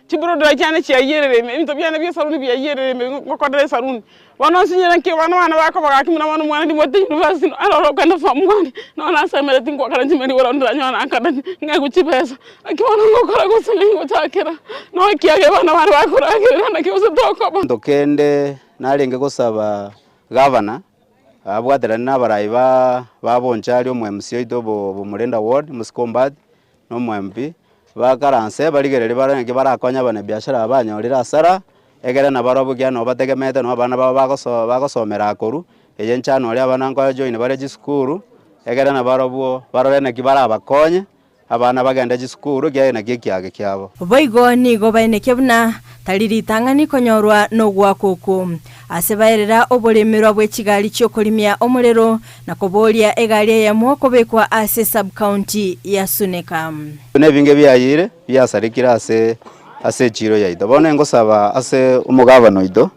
Chiproduct chiane chiaiyerere ime, ebinto biane bia esaruni biaiyerere ime ngokorera esaruni. Bono nsinyire nki abana bane bakoba gaki buna bono omwana ndimoete university aroro okogenda form one, nonya nasemereti ngoakana chimeri igoro ndiranyore nakana ng'egwe chibesa, naki bono ngokora gose ng'ai ngochakera, nonya ekiagera abana bane bakoragerera naki gose tokoba. Gento kende narenge gosaba gavana abwaterane na abarai ba ba Bonchari omo MC oito bo Bomorenda ward Mosiko Ombati na omo MP, bakaranse barigererie bare naki barakonye abanyabiashara aba banyorire hasara, egere nabarobwo ekiagera nabo bategemeete nabo abana babo bagoso bagosomera akorwa, eye nchano oria abana nkoe join bare chisukuru, egere nabarobwo barore naki barabakonye, abana bagende chisukuru ekiagera naki ekiage kiabo. Boigo nigo baenekia buna tari ritang'ani konyorwa nogoakwa okwo. Ase baerera oboremerwa bwe chigari chi'okorimia omorero na koboria egari eyemo kobekwa ase sub-county ya Suneka. Buna ebinge biayire biasarekire ase ase echiiro yaito. Bono ingosaba ase omogabana oito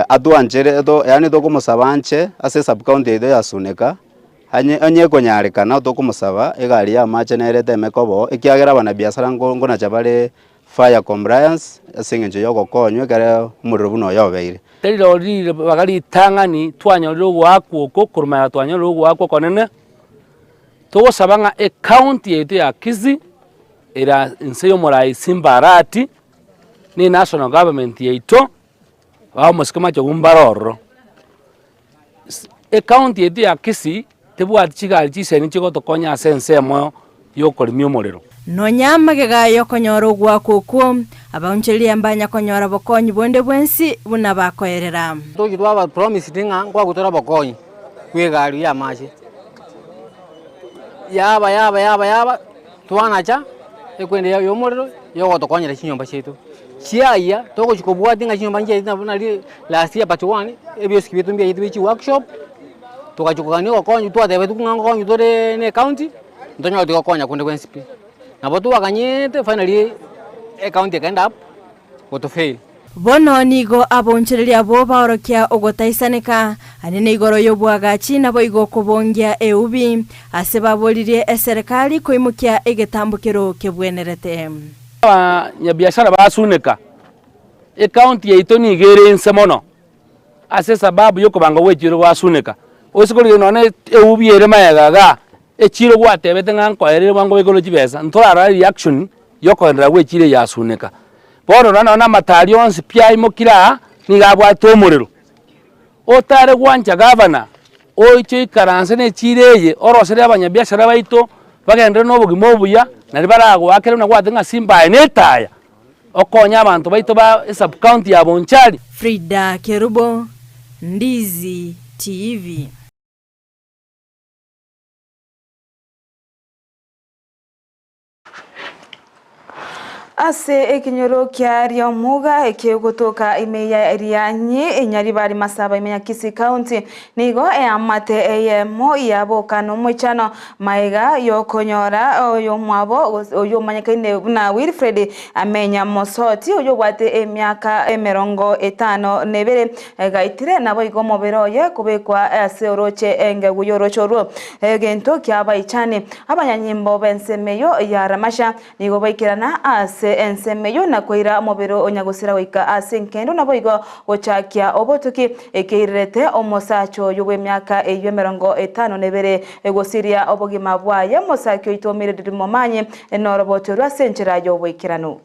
atwanchere yaani tokomosaba anche ase esub-county yaito ya Suneka, Onye onye ekonyarekana tokomosaba egari ya amache nere eteme koba oo, ekiagera abanabiasara nko nkonacha bare fire compliance ase eng'encho ya ogokonywa ekere omorero buna oyo obeire. Tari rori ribaga ritang'ani twanyorire ogoakwa oko, korwa magega twanyorire ogoakwa okonene, togosaba ng'a ecounty yaito ya Kisii, ere inse ya omorai Simba Arati, na enational government yaito, bamosike machogu mbare ororo. Ecounty yaito ya Kisii tebwati chigari chisemi chigotokonya ase ensemo yokorimia omorero. Nonya magega y'okonyora ogoakwa okwo, abaonchoreria mbanya konyora bokonyi bonde bwensi buna bakoerera. Tochi twaba promised ng'a nkwagotora obokonyi bwa egari ya amache, yaba yaba yaba yaba twanacha ekwende ya omorero yogotokonyera chinyomba chiaito. Chiayia togochi kobwatia ng'a chinyomba nchiaito nabo nari last year but one ebiosiki biaito mbiaito bie chiworkshop, togachia kogania ogokonyu twatebetiwu ng'a ngokonyu tore na ecounty, ntonyore tigokonya konde gwensi pi. Nabo twaganyete finally ecounty eka end up gotofail. Bono nigo aboonchoreria abwo baorokia ogotaisaneka, anene igoro y'oboagachi naboigo okobongia eubi, ase baboririe eserekari koimokia egetambokero kebwenerete. Abanyabiashara basuneka, ecounty yaito nigo ere inse mono ase esababu yokobanga gwe echiro gwasuneka. Ase korigereria nonye eubi ere magega igaa, echiro gwatebete ng'a nkoerere bwango baikore chibesa, ntorarora reaction yokoenderera gwe echiro eye yasuneka. Bono rora nonye amatari onsi pi aimokire aa, nigo abwate omorero. Otare gwancha gavana, oiche oikaranse na echiro eye, oroserie abanyabiashara baito, bagenderere na obogima obuya, naende baragoakere buna gwateba ng'a simba aye na etaya, okonye abanto baito ba esub county ya Bonchari. Frida Kerubo, Ndizi TV. Ase ekenyoro kia Riomuga ekegotoka ime ya Rianyi, Nyaribari Masaba ime ya Kisii County, nigo eamate eyemo yaboka nomoichano magega yokonyora oyomwabo oyio omanyekaine buna Wilfred Amenya Mosoti oyio obwate emiaka emerongo etano na ebere gaitire naboigo omobere oye kobekwa ase oroche engegu y'oroche orwo egento kiabaichani. Abanyanyimbo b'ensemo eyio ya Ramasha nigo baikerana ase ensemo eyio na koira omobere o nyagosira goika ase enkendo naboigo gochakia obotuki, ekeirerete omosacha oyio bw'emiaka eyio emerongo etano na ebere gosiria obogima bwaye. Omosake oito Mildred Momanyi noroboto rwe ase enchera y'oboikeranu.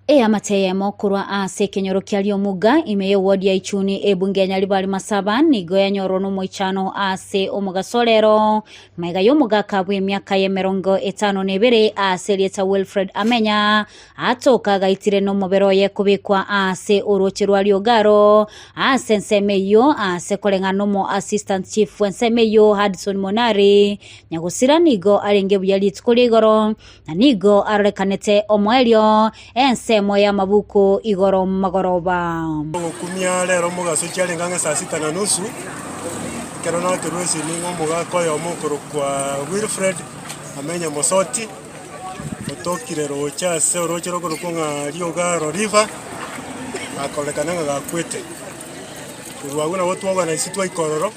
Eamate eyemo korwa ase ekenyoro kia Riomuga ime y'ewodi ya Ichuni ebunge ya Nyaribari Masaba nigo yanyorwa nomoichano ase omogaso orero magega y'omogaka bw'emiaka y'emerongo etano na ebere ase erieta Wilfred Amenya atoka agaitire nomobere oye kobekwa ase oroche rwa Riogaro ase ensemo eyio ase koreng'ana nomo assistant chief bw'ensemo eyio Hudson Monari Nyagosira nigo arenge buya rituko ria igoro Na nigo arorekanete omoerio ensemo y'amabuku igoro magoroba. Ogokumia rero omogaso chiarenge ang'e saa sita na nusu, ekero nakerwa esimi ng'a omogaka oyomo okorokwa Wilfred Amenya Mosoti, otokire roche ase oroche rokorokwa ng'a Riogaro River, akorekana ng'a gakwete. Korwa abwo nabo twagwana ase twaika ororo,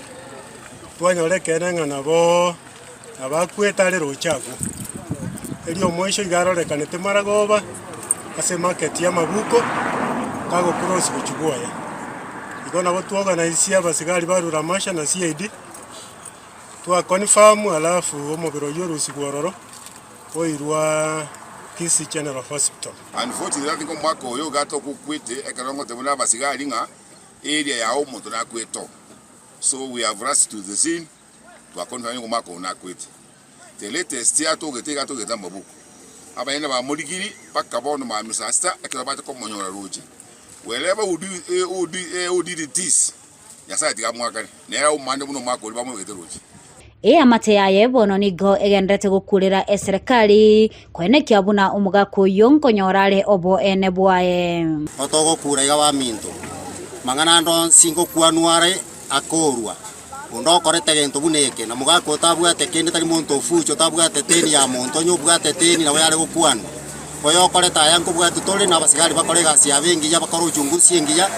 twanyora ekeene ng'a naboo. Abakwete are roche agwo. Erio omoisho iga arorekanete maragoba ase emarket y'amabuko, kagokross gochia bwoye. Igo nabo twoganaisie abasigari ba Ruramasha na CID, twa confirm alafu omobere oyio orusigwe ororo oirwa Kisii General Hospital. Unfortunately I think omwaka oyo iga tokokwete ekero ngotebwa na abasigari ng'a area yao omonto nakwete oo. So we have rushed to the scene twa confirm ng'a omwaka oyo nakwete. The latest atogete iga atogete amabuku. Abanyene bamorigiri mpaka bono mambia saa sita ekero bacha komonyora roche. Wherever who do, who do, who did this, Nyasaye tiga amwakane, nere aumande buna omwaka oria bamobegete roche. Eamate yaye bono nigo egendererete gokurera eserekari koenekia buna omogaka oyio nkonyora are oboene bwaye. Otogokura iga baminto, mang'ana ande onsi ngokwanwa are akorua. Onde okorete gento buna eke, na mogaka otabwate kende tari monto ofuche otabwate teni ya monto, onye obwate teni nabo yare gokwanwa. Oyokorete aya nkobwati tore, na abasigari bakore egasi yabo engiya, bakore uchunguzi engiya,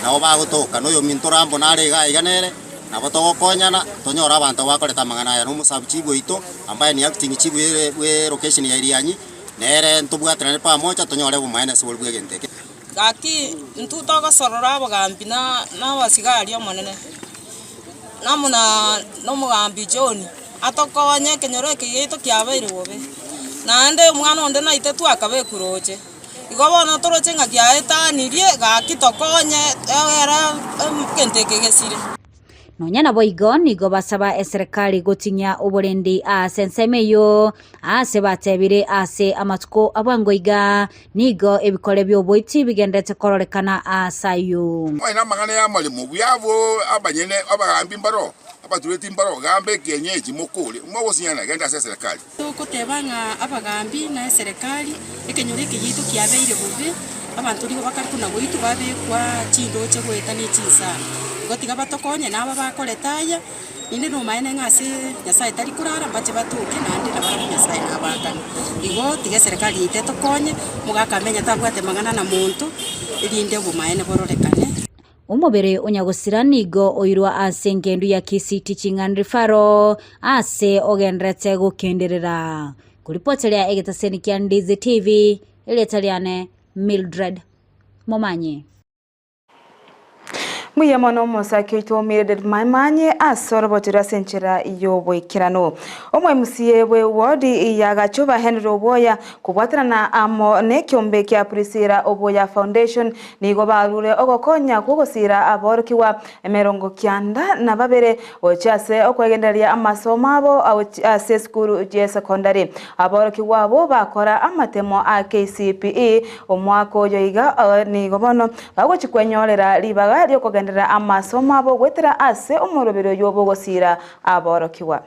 nabo bagotoka. Na oyominto Rambo nare iga aiga nere, nabo togokonyana, tonyore abanto abwo bakorete amang'ana aya. Na omosabuchibu oito, ambaye ni acting chief bwe location ya Irianyi, nere ntobwaterane pamoja tonyore obomaene ase oboria bw'egento eke. Gaki intwe togosorora abagambi na abasigari Omonene, amo na omogambi John, atokonye ekenyoro eke giaito kiabeire bobe. Naende omwana onde naitetwe akabekwa roche. Igo bono toroche ng'a kiaetanirie, gaki tokonye egere egento eke gesire. Nonya naboigo nigo basaba eserekari gotinyia oborendi ase ensemo eyio, aase batebire ase amatuko a bwango iga, nigo ebikore bi'oboiti bigenderete kororekana aase ayio. Onye namang'ana y'amaremo, buya abwo abanyene abagambi mbaro, abatureti mbaro, gamba ekienyeji mokore, mogosinyana, genda ase eserekari. Togoteba ng'a abagambi na eserekari, ekenyoro eke giaito kiabeire bobe, abanto nigo bakare kona goitwa babekwa chindoche goeta ne chinsana. Igo tiga batokonye na aba bakoreta aya, inde nomaene ng'a ase Nyasaye tari korara mbache batoke naende nabarabwo Nyasaye nabaakane. Igo tiga eserekari yaito etokonye, omogaka amenye tabwate mang'ana na monto, erinde obomaene bororekane. Omobere o nyagosira nigo oirwa ase engendu ya Kisii Teaching and Referral ase ogendererete gokenderera. Koripoteria egetaseni kia Ndizi TV, erieta riane Mildred Momanyi. Mbuya mono omosake oito Mildred Momanyi ase orobochero ase enchera y'oboikeranu. OmoMCA bwe ward ya Gachuba Henry Obwoya kobwaterana amo nekiombe kia Priscilla Obuya Foundation Nigo barure ogokonya kw'ogosiira aborokigwa emerongo kianda na babere gochia ase okwegendereria amasomo abo ase esukuru y'esekondari. Aborokigwa abwo bakora amatemo a KCPE omwaka oyo iga nigo bono bagochia kwenyorera ribaga ri'okogenderera amasomo abo goetera ase omoroberi oyio bw'ogosiira aborokigwa.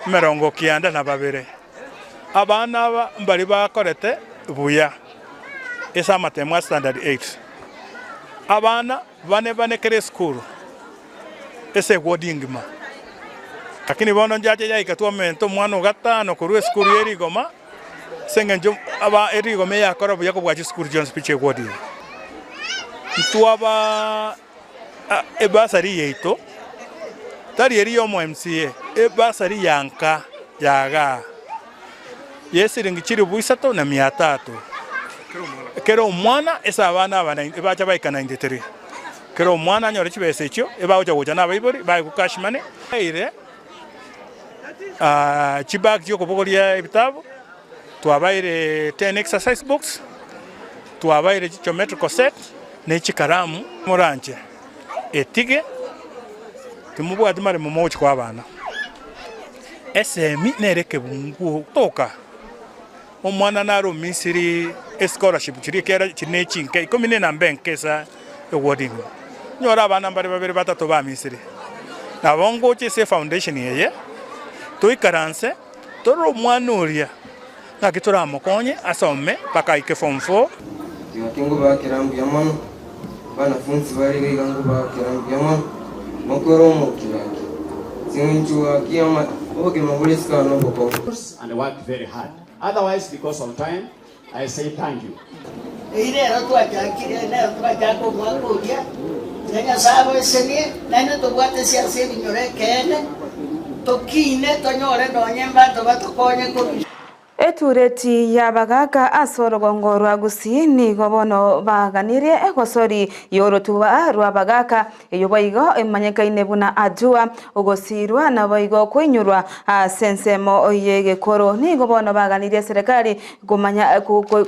Emerongo kianda na babere. Abana aba mbaria bakorete buya ase amatemo a standard eight. Abana bane bane kera esukuru ase eward engima. Lakini bono nchache yaika twamente omwana o gatano korwa esukuru ye rigoma ase eng'encho aba erigoma eyakora buya kobua chisukuru chionsi pi chia eward eye. Ntwaba Ebasari yaito tari eria y'omo MCA, ebasari ya nka ya igaa y'esiringi chilifu isato na mia tatu kera omwana ase abana aba bacha baika 93. Kera omwana anyore chibesa echio ebagocha gocha na abaibori baegwe cash money. Twabaeire chibag chiokobogoria ebitabu, twabaeire 10 exercise books, Twabaire chigeometrical set ne chikaramu. Moranche etige, timobwati maremo mogochia koa abana. Esemi nere ekebunguo toka. Omwana nare omisiri escholarship chiria ekiagera chiri ne chinke ikomi ne enamba enke ase eward ime. Onyore abana mbare babere batato bamisiri. Nabo ngocha ase efoundation eye, toikaranse torore omwana oria. Naki toramokonye asome mpaka aike form four. Gaki ngobaakera mbuya mono, abanafunsi bare iga iga ngobaakera mbuya mono, mokore omokia gaki. Ase eng'encho gaki ama obogima bore isiko aa nobokong'u. And work very hard otherwise because of time I say thank you. Eyio nero twachakire, nero twachaka omwaka oria, tiga Nyasae abasesenie, naende tobwate ase ase ebinyoro ekeene. Tokine tonyore nonye mbanto batokonye korwa. Etureti y'abagaaka ase orogongo rwa Gusii nigo bono baganirie egosori y'orotuba rw'abagaaka, eyio boigo emanyekaine buna Adua, ogosiirwa naboigo koinyorwa ase ensemo y'egekoro. Nigo bono baganirie eserekari komanya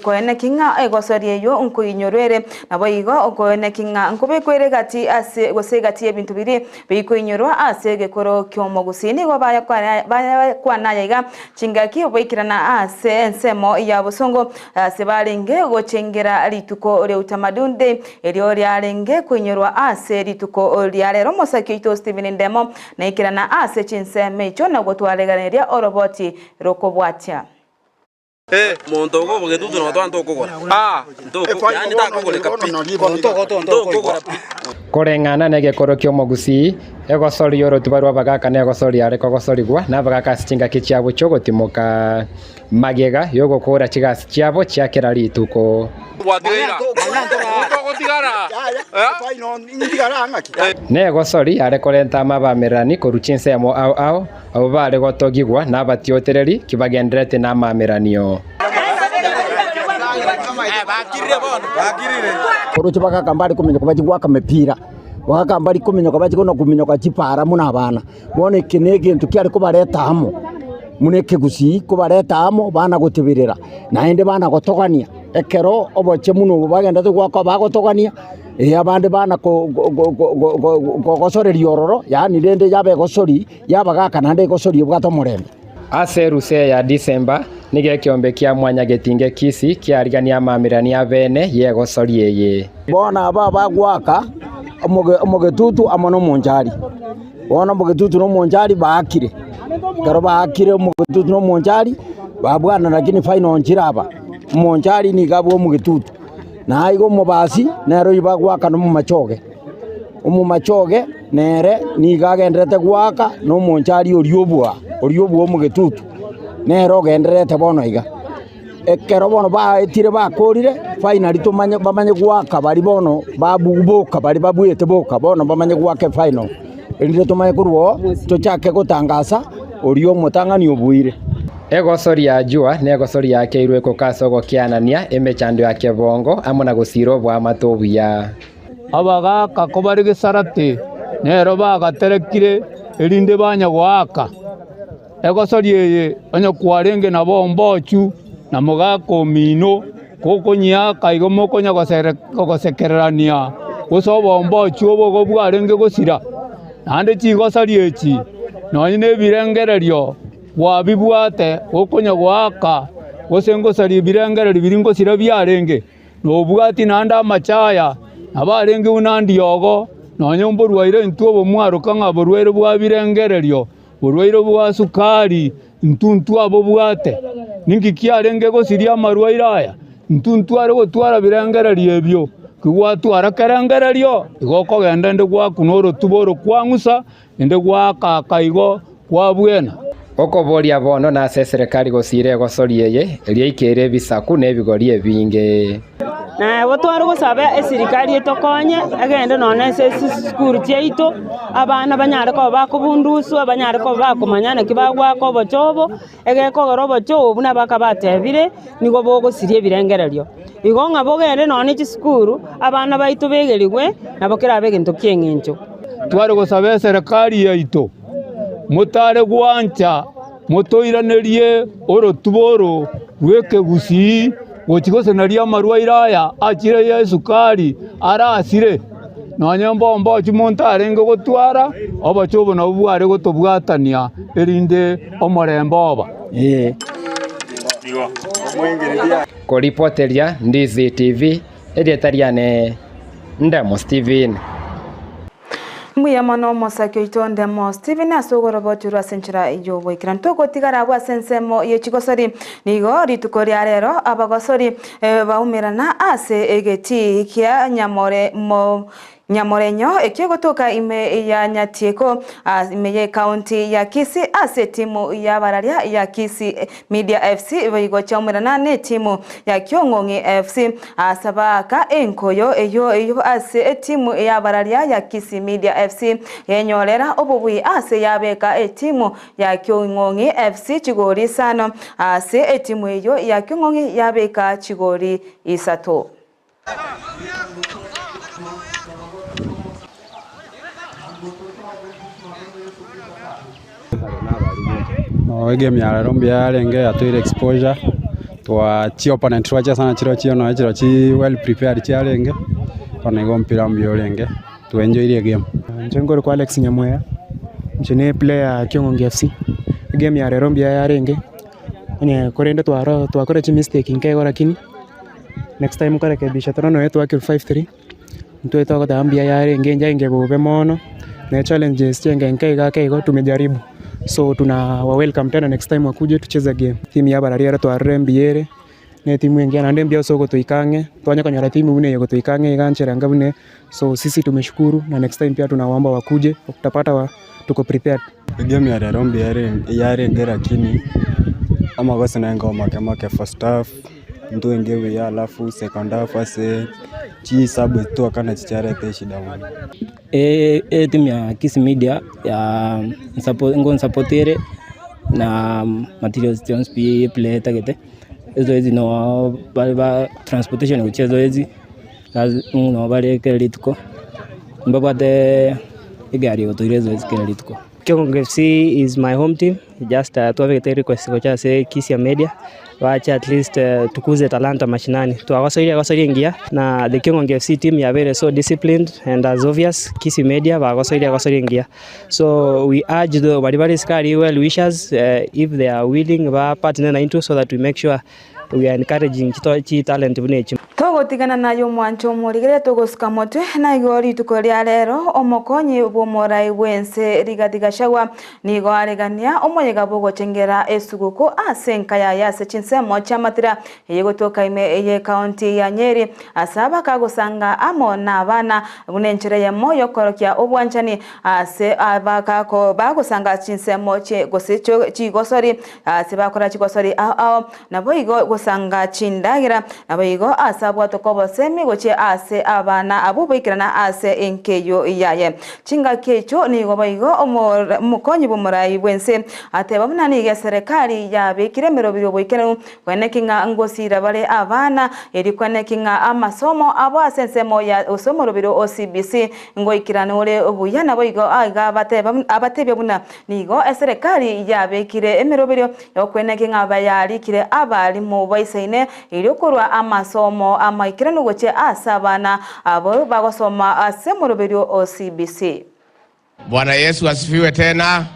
koeneki ng'a egosori eyio nkoinyorwa ere, naboigo koeneki ng'a nkobekwa ere gati ase gose egati y'ebinto biria Bikoinyorwa ase egekoro ki'omogusii nigo bayakwana aya iga, Chingaki boikerana ase ensemo ya bosongo, ase barenge gochengera rituko ria Utamaduni Day, erio riarenge koinyorwa ase rituko ria rero. Omosaki oito Stephen Ndemo naikerana ase chinsemo echio na gotwareganeria oroboti rokobwatia. Monto ogo obogetutu na otwana tokogora. Ntoko, yaani takogoreka pi. Ntokogora pi. Koreng'ana negekoro ki'omogusii, egosoria orotuba rw'abagaaka negosoria are kogosorigwa nabagaaka ase chingaki chiabo chi'ogotimoka, magega y'ogokoora chigasi chiabo chia kera rituko. Negosori are korenta amabamererani korwa chinsemo ao ao, Abwo bare gotogigwa nabatiotereri kibagendererete namaameranio. Oroche bagaka mbare kominyoka bachie goaka emepira, bagaka mbari kominyoka bachie konya kominyoka chipara buna abana. Bono eke na egento kiare kobareta amo, buna ekegusii kobareta amo bana goteberera, naende bana gotogania ekero obochie buna obo bagenderete goaka bagotogania. Ee, abande bana kogosoreria ororo, yaani rende yaba egosori y'abagaaka naende egosori ebwate omorembe. Ase eruse ya Disemba, nigo ekeombe kia mwanyagetinge Kisii kiarigania amamirani abene y'egosori eye. Bono aba bagoaka omogetutu amo nomonchari. Bono omogetutu na omonchari baakire, ekero baakire omogetutu na omonchari, babwana lakini final nchire aba, omonchari nigo abua omogetutu. Na igo omobasi nere oyio bagoaka nomomachoge, omomachoge nere nigo agendererete goaka na omonchari oria obua, oria obua omogetutu, nere ogendererete bono iga. Ekero bono baetire bakorire, finally tomanye bamanye goaka baria bono babu boka baria babuete boka bono bamanye goaka efinal, erinde tomanye korwa oo tochake gotangasa oria omotang'ani obuire. Egosoria Jua negosoria yakeirwe ekoka ase ogokianania emechando ya kebongo amo na gosiira oboamate obuya. Abagaaka kobare gesarate nero bagaterekire, erinde banya goaka. Egosoria eye onye kwarenge nabo ombochu na mogaka omino, gokonyiaka igo mokonya gosekererania, gose obombochu obo igo bwarenge gosira. Naende chigosoria echi nonya nebirengererio Kwabibwate gokonya goaka, gose ngosaria ebirengererio biria ngosira biarenge, nobwati naende amachaya, nabo arenge buna ndiogo, nonya mborwaire intwe obomwaroka ng'a borwaire bwa birengererio, borwaire bwa sukari, intwe ntwabobwate. Ninki kiarenge gosiria amarwaire aya? Intwe ntware gotwara birengererio ebio. Kigwatwara kerengererio, igo okogenda inde gwakuna orotuba oro kwang'usa, Inde goaka igo kwabwena. Okoboria bono nase eserekari gosiira egosori eye, eria eikeire ebisaku na ebigori ebinge. Nabo tware gosaba esirikari etokonye, egende nonya ase chisukuru chiaito, abana banyare koba bakobunduswa, banyare koba bakomanya naki bagoaka obochobo, egekogera obochobo buna bakabatebire, nigo bogosiria ebirengererio. Igo ng'a bogende nonya ne chisukuru, abana baito begerigwe, nabo kerabe egento ki'eng'encho. Tware gosaba eserekari yaito, motare gwancha motoiranerie orotuba oro rw'ekegusii gochia goseneria amarwaire aya achire ya esukari arasire. Nonya mbombochi monto arenge gotwara, obochie obo nabwo bware gotobwatania erinde omorembe oba. Koripoteria Ndizi TV, erieta riane Ndemo Steven. Mbuya mono omosake oito Ndemo Steven ase ogorobocherwa ase enchera y'ogoikeranu. Togotigara abwo ase ensemo ye chigosori. Nigo rituko ria rero abagosori baumerana ase egetii kia Nyamore mo. Nyamorenyo ekio egotoka ime ya Nyatieko ime ye ekaunti ya Kisii ase etimu y'abararia ya Kisii Media FC boigo chiaumerana netimu ya Kiong'ong'i FC ase baaka enkoyo eyio eyio ase etimu y'abararia ya Kisii Media FC yenyorera obobui ase yabeka etimu ya Kiong'ong'i FC chigori isano ase etimu eyio ya Kiong'ong'i yabeka chigori isato. Egame ya rero mbuya yarenge yatoeire exposure, twa chiopponent twachesa nachirochio nonya chiro chi well prepared chiarenge, bono igo omopira mbuya orenge, twaenjoirie egame. Inche nkorokwa Alex Nyamweya, inche ne player ya Kiong'ongi FC, egame ya rero mbuya yarenge, onye korende twaro twakora chimistake nke igo lakini. Next time nkorekebisha toro nonya twakirwe 5-3, intwe togoteba mbuya yarenge enjainge bobe mono, ne challenges chienge nke iga ake igo tumejaribu, so tuna wa welcome tena next time wakuje tucheze game. Team ya abarari ero twarorire mbuya ere, ne etimu engiya naende mbuya ase ogotoika ang'e, twanya konyora timu buna eye egotoika ang'e iga nchera enga buna eye, so sisi tumeshukuru na next time pia tunawaomba wakuje, utapata tuko prepared. Egame ya rero mbuya yarenge lakini amagoso naye make make first half. Ntwenge buya alafu second half ase chisabu echio twakana chiareta eshida mono. Etimu ya Kisii Media ya ngonsupport ere na materials chionsi pi eplayer etagete, ezoezi noo bare ba transportation gochia ezoezi noo bare kera rituko, mbabwate egari egotoira ezoezi kera rituko. Kiong'ongo FC is my home team just twabegete request gocha ase Kisia Media bache at least tukuze talanta mashinani twagosoirie egosoria engiya na the Kiong'ongo FC team yabeire so disciplined and as obvious Kisii Media bagosoirie egosoria engiya so we urge the baria bare isiko aria well wishers if they are willing ba partner naintwe so that we make sure We are encouraging chitalent buna echi. Togotigana naye omwancho omorigereria togosuka motwe, naigo rituko ria rero omokonyi bw'omorai bw'ense Rigathi Gachagua nigo aregania omoyega bw'ogochengera esuguku ase enka yaye ase chinsemo chi'amatira eyegotoka ime y'ekaunti ya Nyeri ase abakagosanga amo nabana buna enchera eyemo y'okorokia obwanchani ase abakako bagosanga chinsemo gose chigosori ase bakora chigosori ao ao Naboigo gosanga chindagera, naboigo ase abwatoka obosemi gochia ase abana abwo boikerana ase enkeyo yaye. Chingaki echio nigo boigo omokonyi bw'omorai bw'ense ateba buna nigo eserekari yabekire emeroberi y'oboikeranu kweneki ng'a ngosira bare abana, erio kweneki ng'a amasomo abo ase ensemo ya gose omoroberi o CBC ngoikeranu ore buya naboigo aiga abatebia buna nigo eserekari yabekire emeroberio Okweneki ng'a bayarikire abalimu baisaine, erio korwa amasomo amaikeranu gochia ase abana abo bagosoma ase omoroberio o CBC. Bwana Yesu asifiwe tena.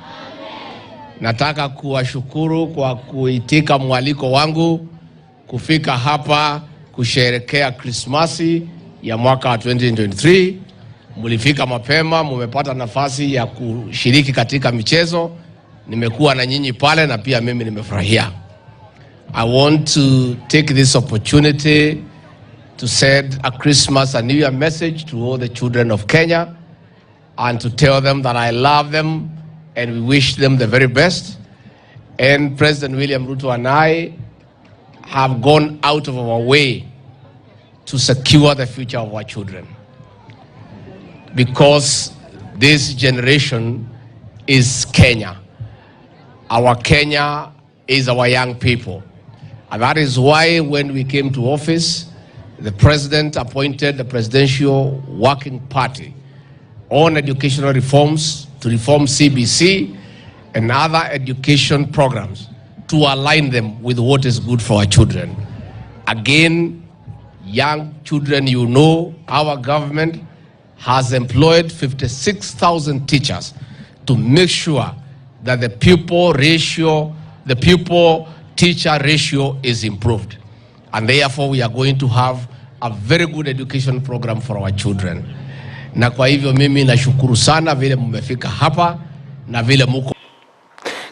Nataka kuwashukuru kwa kuitika mwaliko wangu kufika hapa kusherehekea Krismasi ya mwaka wa 2023. Mlifika mapema, mumepata nafasi ya kushiriki katika michezo. Nimekuwa na nyinyi pale na pia mimi nimefurahia. I want to take this opportunity to send a Christmas and New Year message to all the children of Kenya and to tell them that I love them and we wish them the very best. And President William Ruto and I have gone out of our way to secure the future of our children. Because this generation is Kenya. Our Kenya is our young people. And that is why when we came to office, the president appointed the Presidential Working Party on educational reforms to reform CBC and other education programs to align them with what is good for our children. Again, young children, you know, our government has employed 56,000 teachers to make sure that the pupil ratio, the pupil teacher ratio is improved. And therefore we are going to have a very good education program for our children. Na kwa hivyo mimi nashukuru sana vile mmefika hapa na vile muko.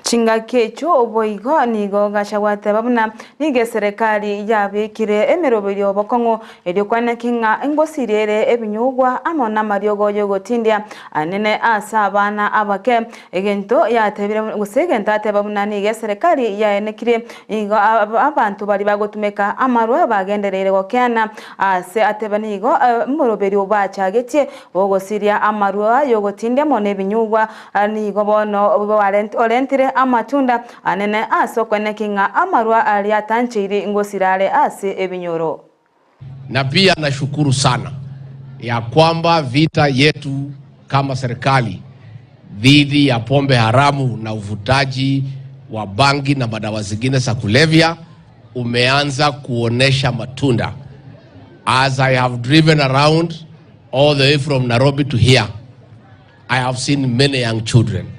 Chingaki echio oboigo nigo Gachagua ateba buna nigo eserekari yabekire emeroberio bokong'u erio kwaneki ng'a ngosiria ere ebinyugwa amo namariogo yogotindia anene ase abana abake. Egento yatebire gose egento ateba buna nigo eserekari yaenekirie nigo abanto baria bagotumeka amarwa bagendereire gokeana ase ateba nigo omoroberio bachagetie bogosiria amarwa yogotindia amo nebinyugwa Nigo bono orentire amatunda anene ase okweneki ng'a amarwa aria atancheiri ngosira are ase ebinyoro. Na pia nashukuru sana ya kwamba vita yetu kama serikali dhidi ya pombe haramu na uvutaji wa bangi na madawa zingine za kulevya umeanza kuonesha matunda. As I have driven around all the way from Nairobi to here, I have seen many young children.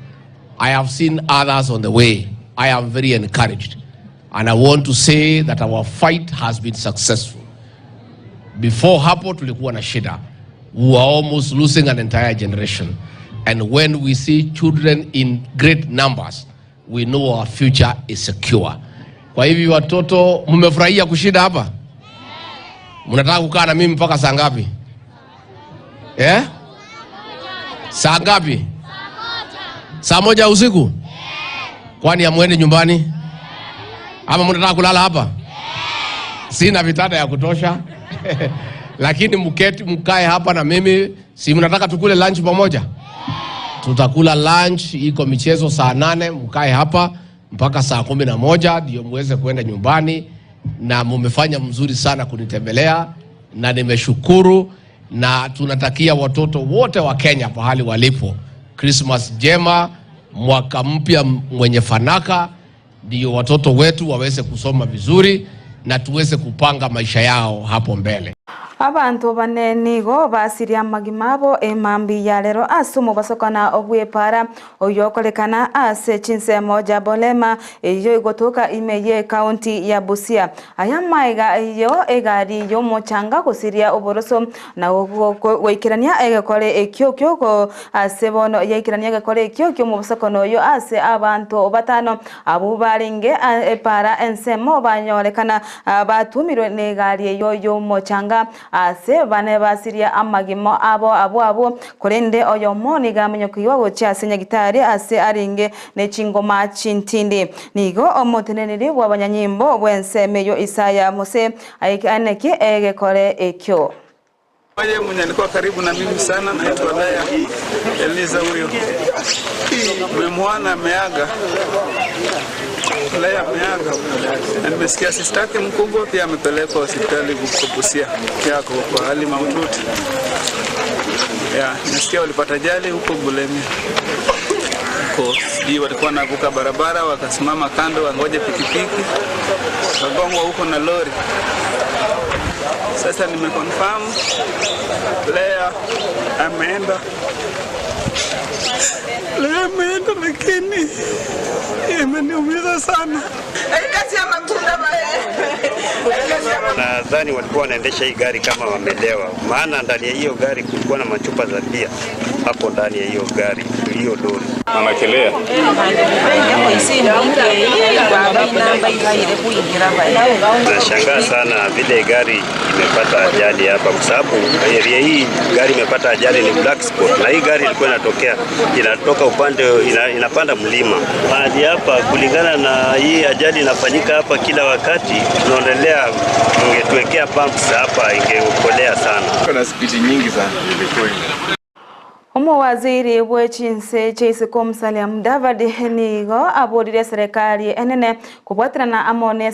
I have seen others on the way. I am very encouraged. And I want to say that our fight has been successful. Before hapo tulikuwa na shida. We were almost losing an entire generation. And when we see children in great numbers, we know our future is secure. Kwa hivyo watoto, mmefurahia kushinda hapa? Mnataka kukaa na mimi mpaka saa ngapi? Eh? Saa ngapi? Saa moja usiku? Kwani hamwendi nyumbani? Ama mnataka kulala hapa? Sina vitanda ya kutosha. Lakini mketi mkae hapa na mimi, si mnataka tukule lunch pamoja? Tutakula lunch, iko michezo saa nane, mkae hapa mpaka saa 11 ndio muweze kuenda nyumbani. Na mumefanya mzuri sana kunitembelea na nimeshukuru, na tunatakia watoto wote wa Kenya pahali walipo Christmas njema, mwaka mpya mwenye fanaka, ndio watoto wetu waweze kusoma vizuri na tuweze kupanga maisha yao hapo mbele. Abanto bane nigo basirie amagima abo emambia ya rero ase omobasokano bw'epaara oyokorekana ase chinsemo ja Bolema eyio egotoka ime y'ecounty ya Busia. Aya amaiga ayio egari y'omochanga gosiria oboroso na goikerania egekore ekio ki'ogo ase bono yaikerania egekore ekio ki'omobosokano oyo ase abanto batano abwo barenge epaara ensemo banyorekana batumirwe negari eyio y'omochanga ase bane basiria amagima abo abwo abwo, korende oyomo nigo amenyokigwa gochia ase nyagitari ase arenge ne chingoma chintindi. Nigo omoteneneri bw'abanyanyimbo bw'ensemo eyio Isaya Mose aenekie egekore ekio. Yeye mwenye alikuwa karibu na mimi sana naitwa Laya Eliza, huyo memwana ameaga, Laya ameaga, na nimesikia sister yake mkubwa pia amepelekwa hospitali huko Busia yako kwa hali mahututi. Ya, nimesikia walipata ajali huko Bulemia huko, sijui walikuwa wanavuka barabara wakasimama kando wangoje pikipiki, wakagongwa huko na lori. Sasa nimeconfirm Lea ameenda, Lea ameenda, lakini imeniumiza sana. Nadhani walikuwa wanaendesha hii gari kama wamelewa, maana ndani ya hiyo gari kulikuwa na machupa za bia hapo ndani ya hiyo gari, hiyo lori. Mama Kelea. Nashangaa sana vile gari imepata ajali hapa, kwa sababu area hii gari imepata ajali ni black spot, na hii gari ilikuwa inatokea inatoka upande ina, inapanda mlima mahali hapa. Kulingana na hii ajali inafanyika hapa kila wakati, tunaonelea ungetuwekea pumps hapa, ingeokolea sana. Kuna spidi nyingi sana. Omowaziri bwe chinse chiaisiko Musalia Mudavadi nigo aborire eserekari enene kobwaterana amo ne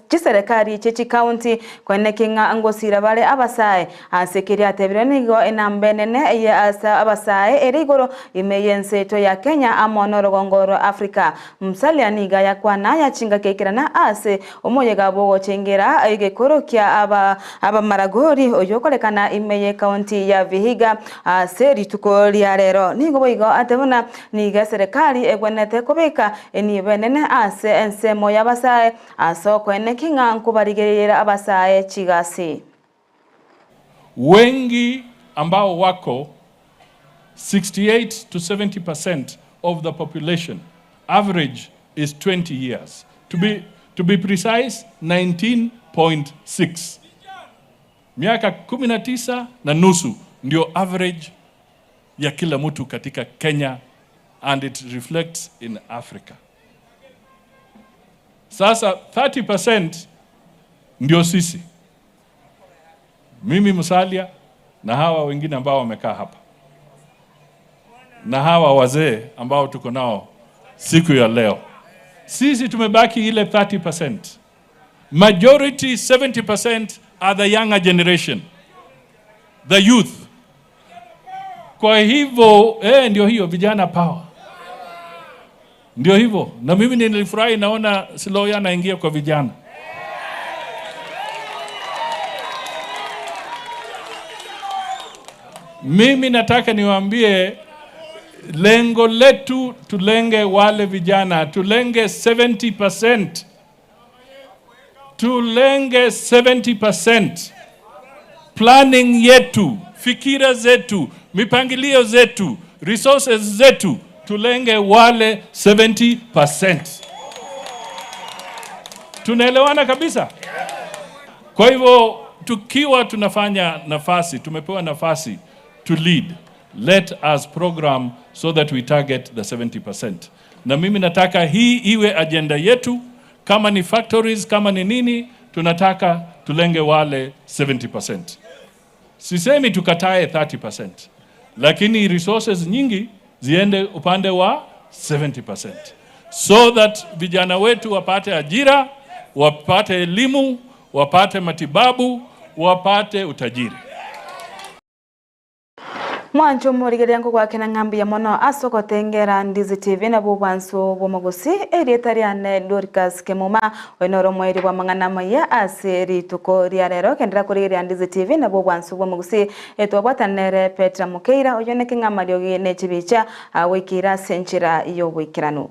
chiserekari chie chikaunti koeneki ng'a ngosira bare abasae ase keria atebire nigo enamba enene eye ase abasae ere igoro ime yense eto ya Kenya amo norogongo rwa Africa. Musalia niga yakwana yachingakeikerana ase omoyega bwogochengera egekoro kia abamaragori oyokorekana ime ye kaunti ya Vihiga ase rituko ria rero nigo boigo atebuna niga eserekari egwenete kobeka enibo enene ase ensemo y'abasae ase okoeneki ng'a nkobarigerera abasae chigasi. Wengi ambao wako 68 to 70% of the population Average is 20 years. To be, to be precise, 19.6. Miaka 19 na nusu ndio average ya kila mtu katika Kenya and it reflects in Africa. Sasa 30% ndio sisi, mimi Musalia na hawa wengine ambao wamekaa hapa na hawa wazee ambao tuko nao siku ya leo. Sisi tumebaki ile 30%. Majority 70% are the younger generation, the youth. Kwa hivyo eh, ndio hiyo vijana power, ndio hivyo. Na mimi nilifurahi naona Siloya anaingia kwa vijana. Mimi nataka niwaambie lengo letu tulenge wale vijana, tulenge 70%, tulenge 70%. Planning yetu, fikira zetu, mipangilio zetu, resources zetu, tulenge wale 70%. Tunaelewana kabisa? Kwa hivyo tukiwa tunafanya nafasi, tumepewa nafasi to lead, let us program so that we target the 70%. Na mimi nataka hii iwe agenda yetu, kama ni factories, kama ni nini, tunataka tulenge wale 70%. Sisemi tukatae 30%, lakini resources nyingi ziende upande wa 70% so that vijana wetu wapate ajira, wapate elimu, wapate matibabu, wapate utajiri. Mwancho morigereria nkogwakena ng'ambi ya mono ase ogotengera Ndizi TV nabo obwanso bw'omogosi erieta riane Dorcas Kemuma oyo noro omoerio bwa mang'ana amaya ase rituko ria rero kendera korigereria Ndizi TV nabo obwanso bw'omogosi etwabwatanere Petra Mukeira oyo neke ng'amariogi ne chibicha agoikera ase enchera ya oboikeranu.